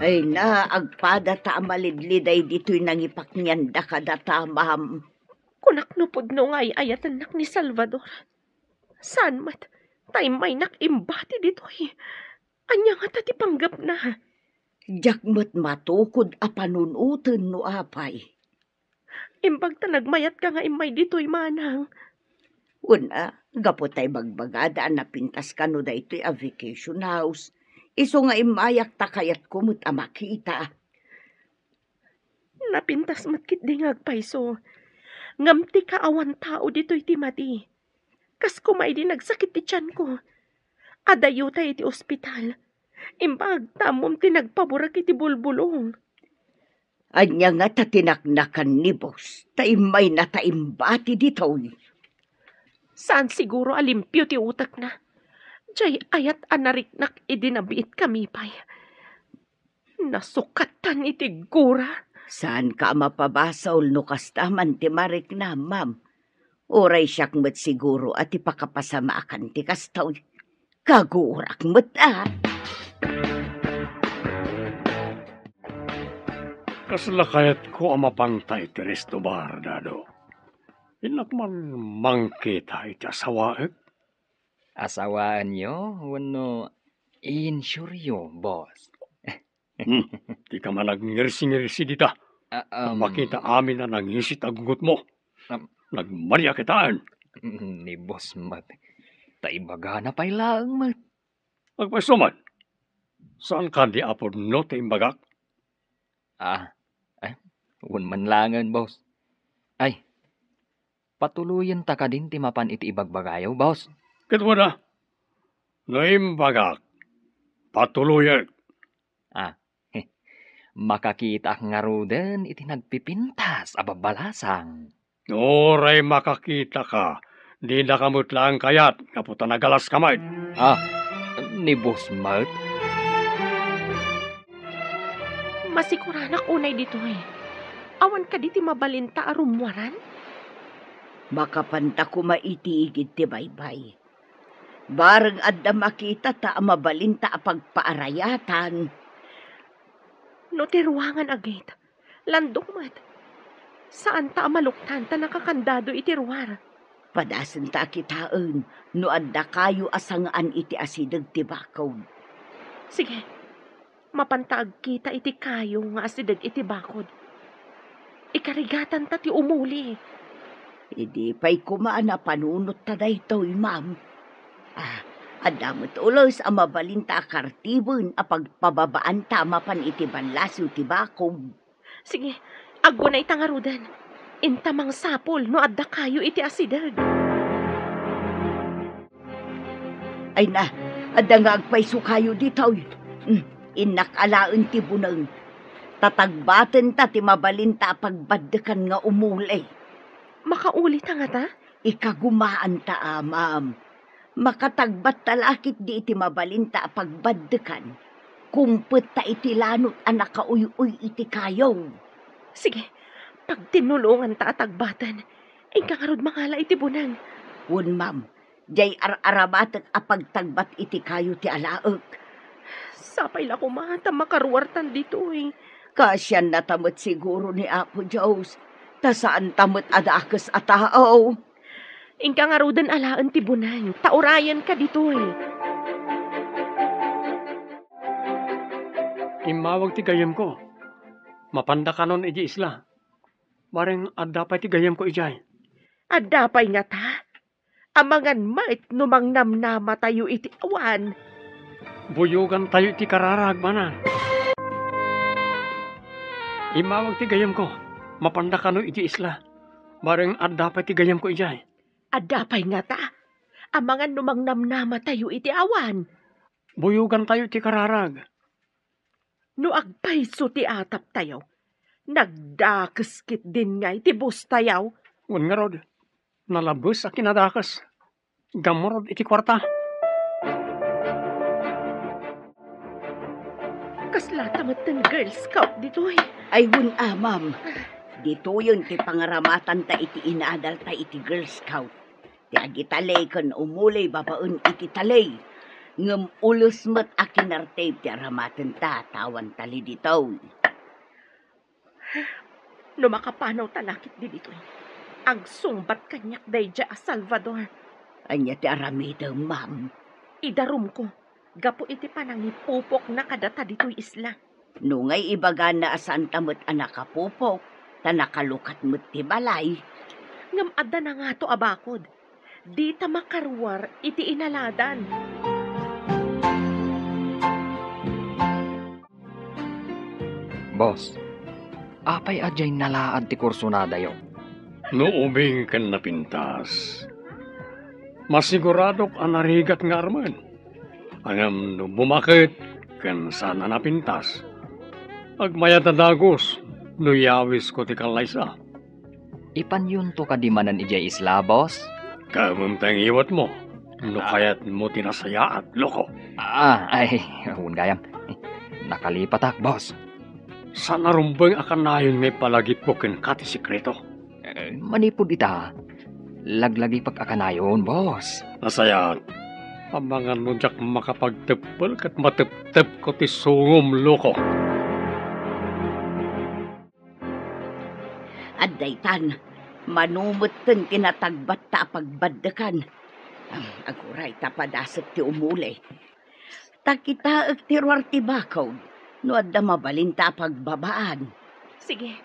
Ay na, agpadata a malidliday ditoy nangipaknianda kadata, ma'am. Kunak no pudno nga ay-ayatennak ni Salvador. Saan met, ta immaynak imbati ditoy. Ania ngata ti panggepna? Diak met matukod a panunoten no apay. Imbag ta nagmayatka nga immay ditoy, manang. Wen a, gapu ta ibagbagada a napintas kano daytoy a vacation house, isu nga immayak ta kayatko met a makita. Napintas met ketdi nga agpayso. Ngem ti kaawan tao ditoy ti madi. Kas koma idi nagsakit ti tianko. Adayota iti ospital. Imbag ta ammom ti nagpaburek iti bulbulong. Ania ngata ti naknakan ni boss, ta immayna ta imbati ditoy? Saan siguro a limpio ti utekna. Diay ayat a nariknak idi nabiitkami pay. Nasukatan iti gura. Saanka a mapabasol no kasta man ti mariknam, ma'am. Uray siak met siguro a ti pakapasamaakan ti kastoy. Kagurak met a. Kasla kayatko a mapanta iti resto bar, Dado. Innak man mangkita iti asawaek? Asawaenyo wenno insuryo, boss? Hmm, dika man agngirsi-ngirsi dita. Ah, um, Makita amin a nangisit a gugutmo. Um, Nagmania kitaen. Mm, ni boss met. Ta ibagana pay laeng met. Agpayso man. Saan kadi a pudno ti imbagak? Ah, eh, wen man laengen, boss. Ay, patuloyenta kadin ti mapan iti ibagbagayo, boss? Ket wen a, no imbagak, patuloyek. Ah, makakitaak ngaruden iti nagpipintas a babbalasang. Uray makakitaka, dinaka met laeng kayat gapu ta nagalaska met. Ah, ni boss met? Masikuranak unay ditoy. Awan kadi ti mabalinta a rummuaran? Makapanta koma iti igid ti baybay. Bareng adda makita ta a mabalinta a pagpaarayatan. No ti ruangan a gate, landong met. Saanta a maluktan ta nakakandado iti ruar. Padasenta a kitaen no adda kayo a sangaan iti asideg ti bakod. Sige, mapanta agkita iti kayo nga asideg iti bakod. Ikarigatanta ti umuli. Idi pay koma a napanunotta daytoy, ma'am. Ah, adda met ules a mabalinta a kartiben a pagpababaanta mapan iti ballasiw ti bakod. Sige, aggunayta ngaruden. Inta mangsapul no adda kayo iti asideg. Ay na, adda nga agpayso kayo ditoy. Hmm, innak alaen ti buneng. Tatagbatenta ti mabalinta a pagbaddekan nga umuli. Makauli ta ngata? Ikagumaanta a, ma'am. Makatagbatta la ketdi iti mabalinta a pagbaddekan. Kumpetta iti lanot a nakauy-uy iti kayo. Sige, pagtinnulonganta a tagbaten. Inka ngarud mangala iti buneng. Wen, ma'am. Diay ar-aramatek a pagtagbat iti kayo ti alaek. Sapay la koma ta makaruartan ditoy. Kaasiannata met siguro ni Apo Dios, ta saanta met a dakes a tao. Inka ngaruden alaen ti buneng, ta urayenka ditoy. Immawag ti gayyemko. Mapanda kanon idiay isla. Bareng adda pay ti gayyemko idiay. Adda pay ngata? Amangan met no mangnamnamatayo iti awan. Buyogantayo iti kararag, manang. Immawag ti gayyemko. Mapanda kano iti isla. Bareng adda pay ti gayyemko idiay. Adda pay ngata? Amangan no mangnamnamatayo iti awan. Buyogantayo iti kararag. No agpayso ti ataptayo, nagdakes ketdin ngay ti bostayo. Wen ngarud, nalabes a kinadakes. Gammurod iti kuarta. Kaslata metten Girl Scout ditoy. Ay, wen a, ma'am. Ditoyen ti pangaramatanta iti inadalta iti Girl Scout. Ti agitalek ken umuli babaen iti talek. Ngem ules met a kinartib ti aramatenta ta awan talek ditoy. No makapanawta la ketdi ditoy, agsungbat kaniak daydiay a Salvador. Ania ti aramidem, ma'am? Idarumko gapu iti panangipupokna kadata ditoy isla. No ngay ibagana a saanta met a nakapupok, ta nakalukat met ti balay. Ngem adda nangato a bakod. Dita makaruar iti inaladan. Boss, apay a diay nalaad ti kursonadayo? No ubing ken napintas, masiguradok a narigat nga armen. Ngem no bumaket ken saan a napintas, agmayat a dagus no yawisko ti kallaysa. Ipanyonto kadi manen idiay isla, boss? Kaemem ta ingiwatmo no kayatmo ti nasayaat, loko. Ah, ay, wen gayam. Nakalipatak, boss. Saan a rumbeng a kanayon nga ipalagipko kenka ti sekreto. Eh, manipud ita, laglagipek a kanayon, boss. Nasayaat. Amangan no diak makapagteppel ket mateptepko ti sungom, loko. Adda itan, mano metten ti natagbatta a pagbaddekan. Aguray ta padasek ti umuli. Ta kitaek ti ruar ti bakod no adda mabalinta a pagbabaan. Sige,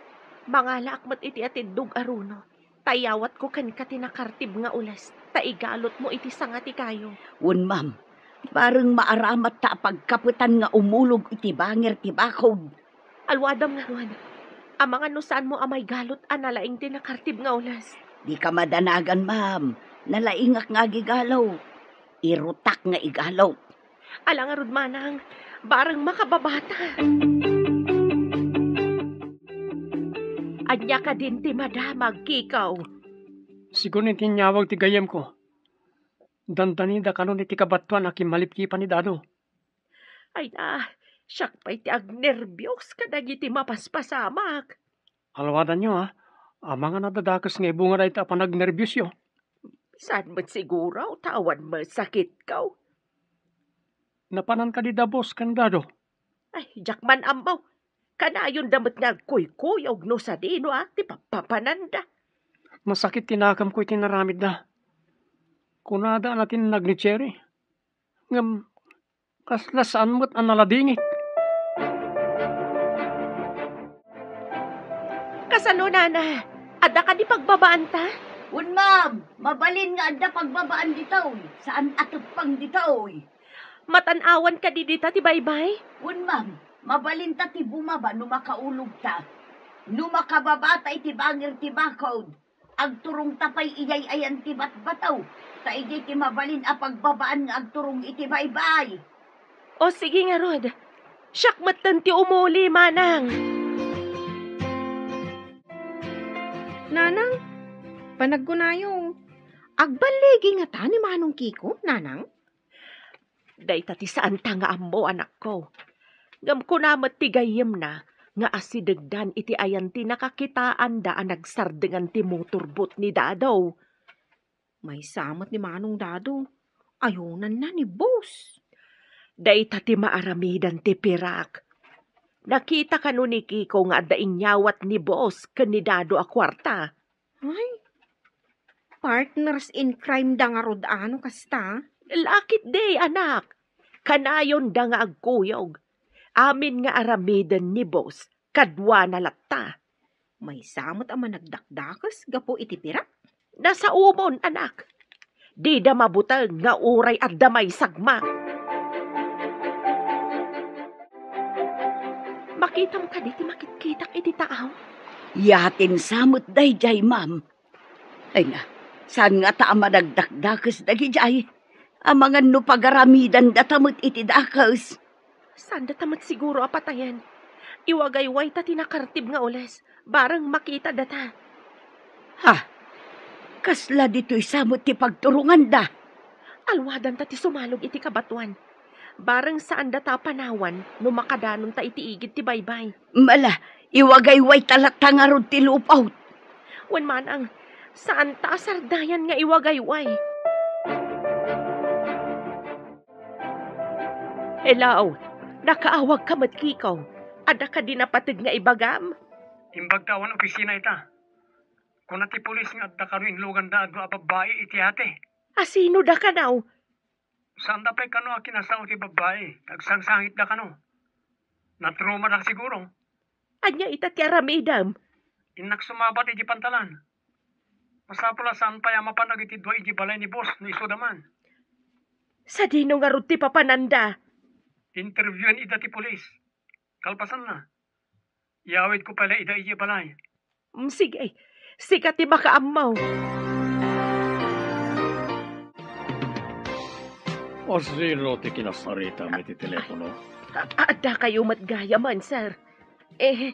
mangalaak met iti atiddog a runo. Ta iyawatko kenka ti nakartib nga ules, ta igalutmo iti sanga ti kayo. Wen, ma'am, bareng maaramatta a pagkapetan nga umulog iti bangir ti bakod. Aluadam ngarud, amangan no saanmo a maigalut a nalaing ti nakartib nga ules. Dika madanagan, ma'am. Nalaingak nga agigalut. Irutak nga igalut. Ala ngarud manang, bareng makababata. Ania kadin ti madamag, Kiko? Sigun iti inyawag ti gayyemko. Dandanida kanon iti kabattuan a kimmalipkipan ni Dado. Ay na, siak pay ti agnerbios kadagiti mapaspasamak. Alwadanyo, a. Amangan a dadakes nga ibunga dayta a panagnerbiosyo. Saan met siguro ta awan masakitko? Napanan kadi da boss ken Dado? Ay, diak man ammo. Kanayonda met nga agkuykuyog no sadino a ti pappapananda. Masakit ti nakemko iti naramidda. Kunada a natinnag ni Cherry. Ngem kasla saan met a naladingit. Kasano, nana? Adda kadi pagbabaanta? Wen, ma'am. Mabalin nga adda pagbabaan ditoy. Saan a teppang ditoy. Matan-awan kadi dita ti baybay? Wen, ma'am. Mabalinta ti bumaba no makaulogta. No makababata iti bangir ti bakod, agturongta pay idiay ayan ti batbato, ta idiay ti mabalin a pagbabaan nga agturong iti baybay. O sige ngarud, siak metten ti umuli, Manang. Nanang, panagkunayo, agballigi ngata ni Manong Kiko, Nanang? Dayta ti saanta nga ammo, anakko. Ngem kuna met ti gayyemna nga asidegdan iti ayan ti nakakitaanda a nagsardengan ti motorboat ni Dado. Maysa met ni Manong Dado. Ayonanna ni Boss. Dayta ti maaramidan ti pirak. Nakita kano ni Kiko nga adda inyawat ni Boss ken ni Dado a kuarta? Ay, partners in crime da ngarud a no kasta? Lakit di, anak. Kanayonda nga agkuyog. Amin nga aramiden ni Boss, kaduana latta. Maysa met a managdakdakes gapu iti pirak? Nasaomon, anak. Dida mabuteng nga uray adda maysagma. Makitam kadi ti makitkitak iti taaw? Yatin sa met daydiay, ma'am. Ay na, saan ngata a managdakdakes dagidiay? Amangan no pagaramidandata met iti dakes. Saandata met siguro a patayen. Iwagaywayta ti nakartib nga ules, bareng makitadata. Ha? Kasla ditoy sa met ti pagturonganda? Alwadanta ti sumalog iti kabatoan. Bareng saandata a panawan no makadanonta iti igid ti baybay. Mala, iwagaywayta latta ngarud ti lupaw. Wen manang, saanta a sardayan nga iwagayway. Hello, nakaawagka met, Kiko. Adda kadi napateg nga ibagam? Imbagta awan opisina ita. Kuna ti pulis nga adda kano inluganda a dua a babbai iti ate. Asino da kano? Saanda pay kano a kinasao ti babbai, tagsangsangitda kano. Natruma da siguro. Ania ita ti aramidem? Innak sumabat iti pantalan. Masapul a saan pay a mapan dagiti dua iti balay ni boss no isuda man. Sadino ngarud ti papananda? Interviewin ida ti pulis. Kalpasanna, iyawidko pay la ida iti balay. Mm, sige. Sika ti makaammo. Asino ti kinasaritam iti telepono? A-, adda kayo met gayamen, sir. Eh,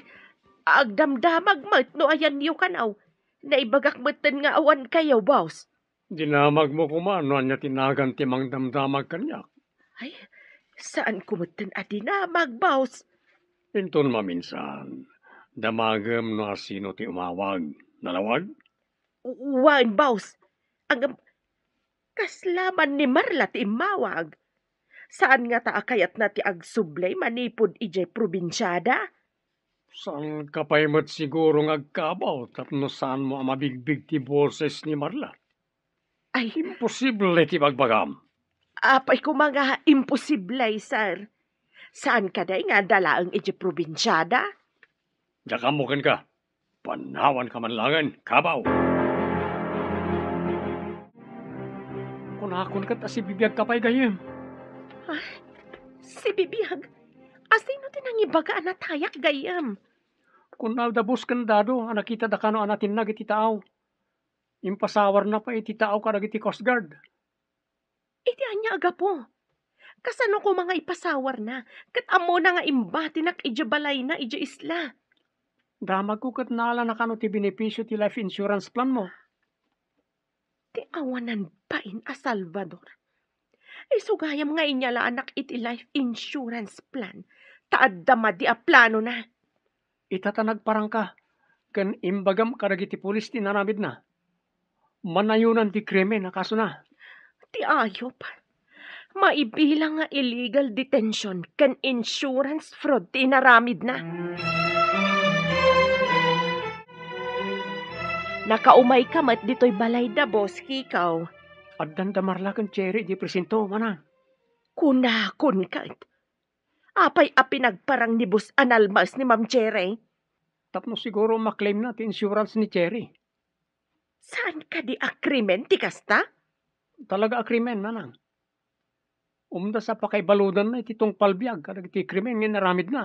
agdamdamag met no ayanyo kano. Naibagak metten nga awan kayo, boss. Dinamagmo koma no ania ti nagan ti mangdamdamag kaniak. Ay, saanko metten a dinamag, boss. Inton maminsan, damagem no asino ti umawag. Nalawag? Wen, boss. Ngem, kasla man ni Marla ti immawag. Saan ngata a kayatna ti agsubli manipud idiay probinsiada? Saanka pay met siguro nga agkabaw tapno saanmo a mabigbig ti boses ni Marla? Ay. Imposible ti bagbagam. Apay koma nga imposible, sir. Saan kadi nga adda laeng idiay probinsiada? Diak ammo kenka. Panawanka man laengen, kabaw! Kunakon ket a sibibiagka pay gayyem. Ah, sibibiag? Asino ti nangibaga a natayak gayyem? Kuna da boss ken Dado a nakitada kano a natinnag iti taaw. Impasawarna pay iti taaw kadagiti Coast Guard. Iti ania a gapu? Kasano koma nga ipasawarna ket ammona nga imbatinak idiay balayna idiay isla? Damagko ket naalana kano ti benepisio ti life insurance planmo. Ti awanan bain a Salvador. Isu gayam nga inyalaanak iti life insurance plan, ta adda madi a planona. Ita ta nagparangka ken imbagam kadagiti pulis ti inaramidna. Manayonan ti krimen a kasona. Ti ayup. Maibilang nga illegal detention ken insurance fraud ti inaramidna. Nakaumayka met ditoy balayda, Boss Kiko. Addan da Marla ken Cherry di presinto, manang. Kunakon ket. Apay a pinagparang ni Boss a nalmas ni Ma'am Cherry? Tapno siguro maklaimna ti insurance ni Cherry. Saan kadi a krimen ti kasta? Talaga a krimen, manang. Umdas a pakaibaludanna iti tungpal biag kadagiti krimen nga inaramidna.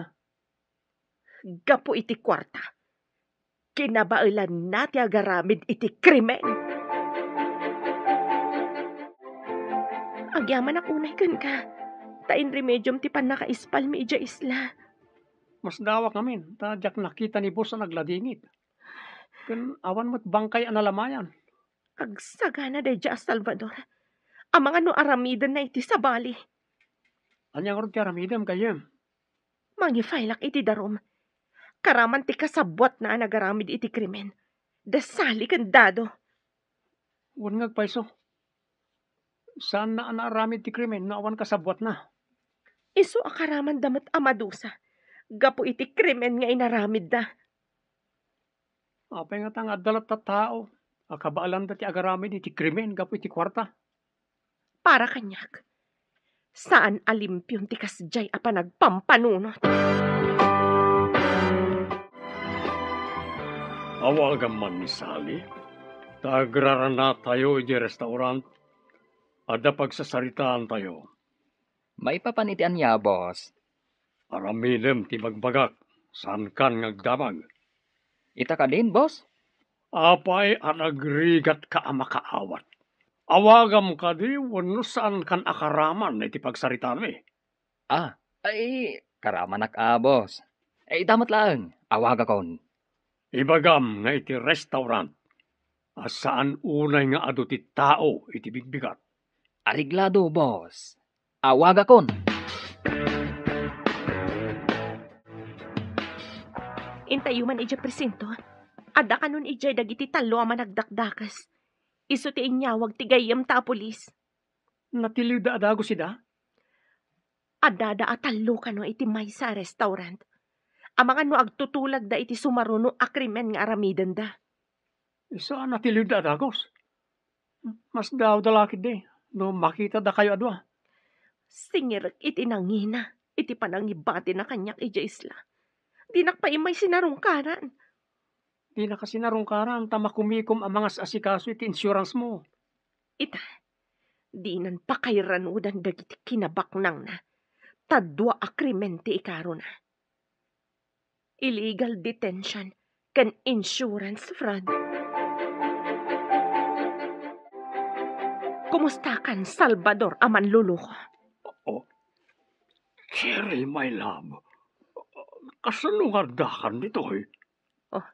Gapu iti kuarta, kinabaelanna ti agaramid iti krimen. Agyamanak unay kenka, ta inremediom ti pannakaispalmi idiay isla. Masdaawak ngamin, ta diak nakita ni boss a nagladingit. Ken awan met bangkay a nalamayan. Agsagana daydiay a Salvador. Amangan no aramidenna iti sabali. Ania ngarud ti aramidem, gayyem? Mangifaylak iti darum. Karaman ti kasabuatna a nagaramid iti krimen. Da Sally ken Dado. Wen nga agpayso. Saanna a naaramid ti krimen no awan kasabuatna. Isu a karamanda met a madusa gapu iti krimen nga inaramidda. Apay ngata nga adda latta tao a kabaelanda ti agaramid iti krimen gapu iti kuarta? Para kaniak, saan a limpion ti kasdiay a panagpampanunot. Awagam man ni Sally, ta agraranatayo idiay restaurant. Adda pagsasaritaantayo. Maipapan iti ania, boss? Aramidem ti ibagbagak, saankan nga agdamag. Ita kadin, boss? Apay a nagrigatka a makaawat? Awagam kadi wenno saankan a karaman iti pagsaritaanmi? Ah, ay, karamanak a, boss. Ay, ita met laeng, awagakon. Ibagam nga iti restaurant, a saan unay nga adu ti tao iti bigbigat. Areglado, boss. Awagakon. Intayo man idiay presinto, adda kanon idiay dagiti tallo a managdakdakes. Isu ti inyawag ti gayyemta a pulis. Natiliwda a dagus ida? Addada a tallo kano iti maysa a restaurant. Amangan no agtutulagda iti sumaruno a krimen nga aramidenda. Isu a natiliwda a dagus. Masdaawda la ketdi no makitada kayo a dua. Singirek iti nangina iti panangibatina kaniak idiay isla. Dinak pay immay sinarungkaran. Dinaka sinarungkaran ta makumikom a mangas-asikaso iti insurance mo. Ita, dinan pakairanudan dagiti kinabaknangna, ta dua a krimen ti ikarona. Illegal detention ken insurance fraud. Kumustakan, Salvador a manluluko? Oh, Cherry, my love. Kasano nga addakan ditoy? Oh,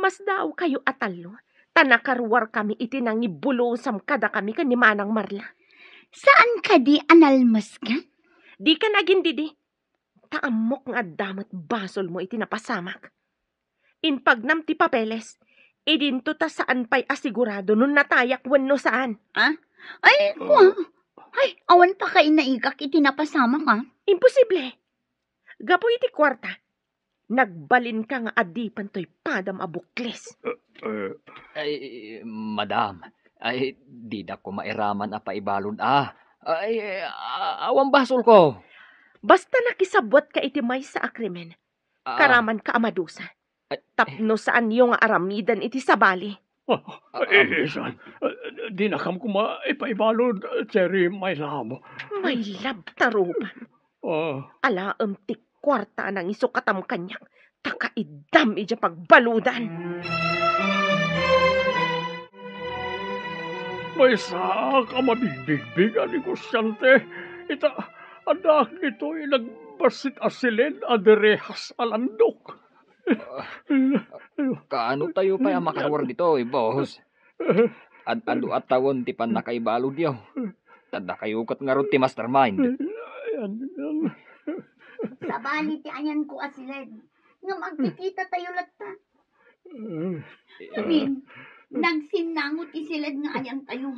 masdaawkayo a tallo, ta nakaruarkami iti nangibulosam kadakami ken ni Manang Marla. Saan kadi a nalmeskan? Dikan agindidi. Ta ammok nga adda met basolmo iti napasamak. Impagnam ti papeles, idinto ta saan pay a sigurado no natayak wenno saan. Ah? Ay, kua. Ay, awan pakainaigak iti napasamak, ah. Imposible. Gapu iti kuarta, nagbalinka nga adipen toy padam a bukles. Eh, eh. Ay, madam, ay, didak koma iraman a paibalud, ah. Ay, a-, awan basolko. Basta nakisabuatka iti maysa a krimen, Ah. karamanka a madusa. Ay. Tapno saanyo nga aramiden iti sabali. Ah, Ah, eh, um. Isan, eh, dinakam koma ipaibalud, Cherry, my love. My love, tarupan. Ah. Alaem ti kuarta a nangisukatam kaniak, ta kaiddam idiay pagbaludan. Maysaak a mabigbigbig a negosyante. Ita, addaak ditoy nagbassit a siled a direhas a landok. Ah, kaano tayo pay a makaruar ditoy, boss? Ad-adu a tawen ti pannakaibaludyo. Ta dakayo ket ngarud ti mastermind. Sabali ti ayanko a siled. Ngem agkikita tayo latta. Amin, nagsinnango ti siled nga ayantayo.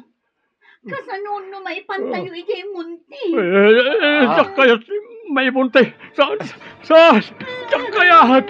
Kasano no maipantayo idiay monte? Eh, eh, eh, Ah. Diak kayat maimonte. Sa, sa, diak kayat.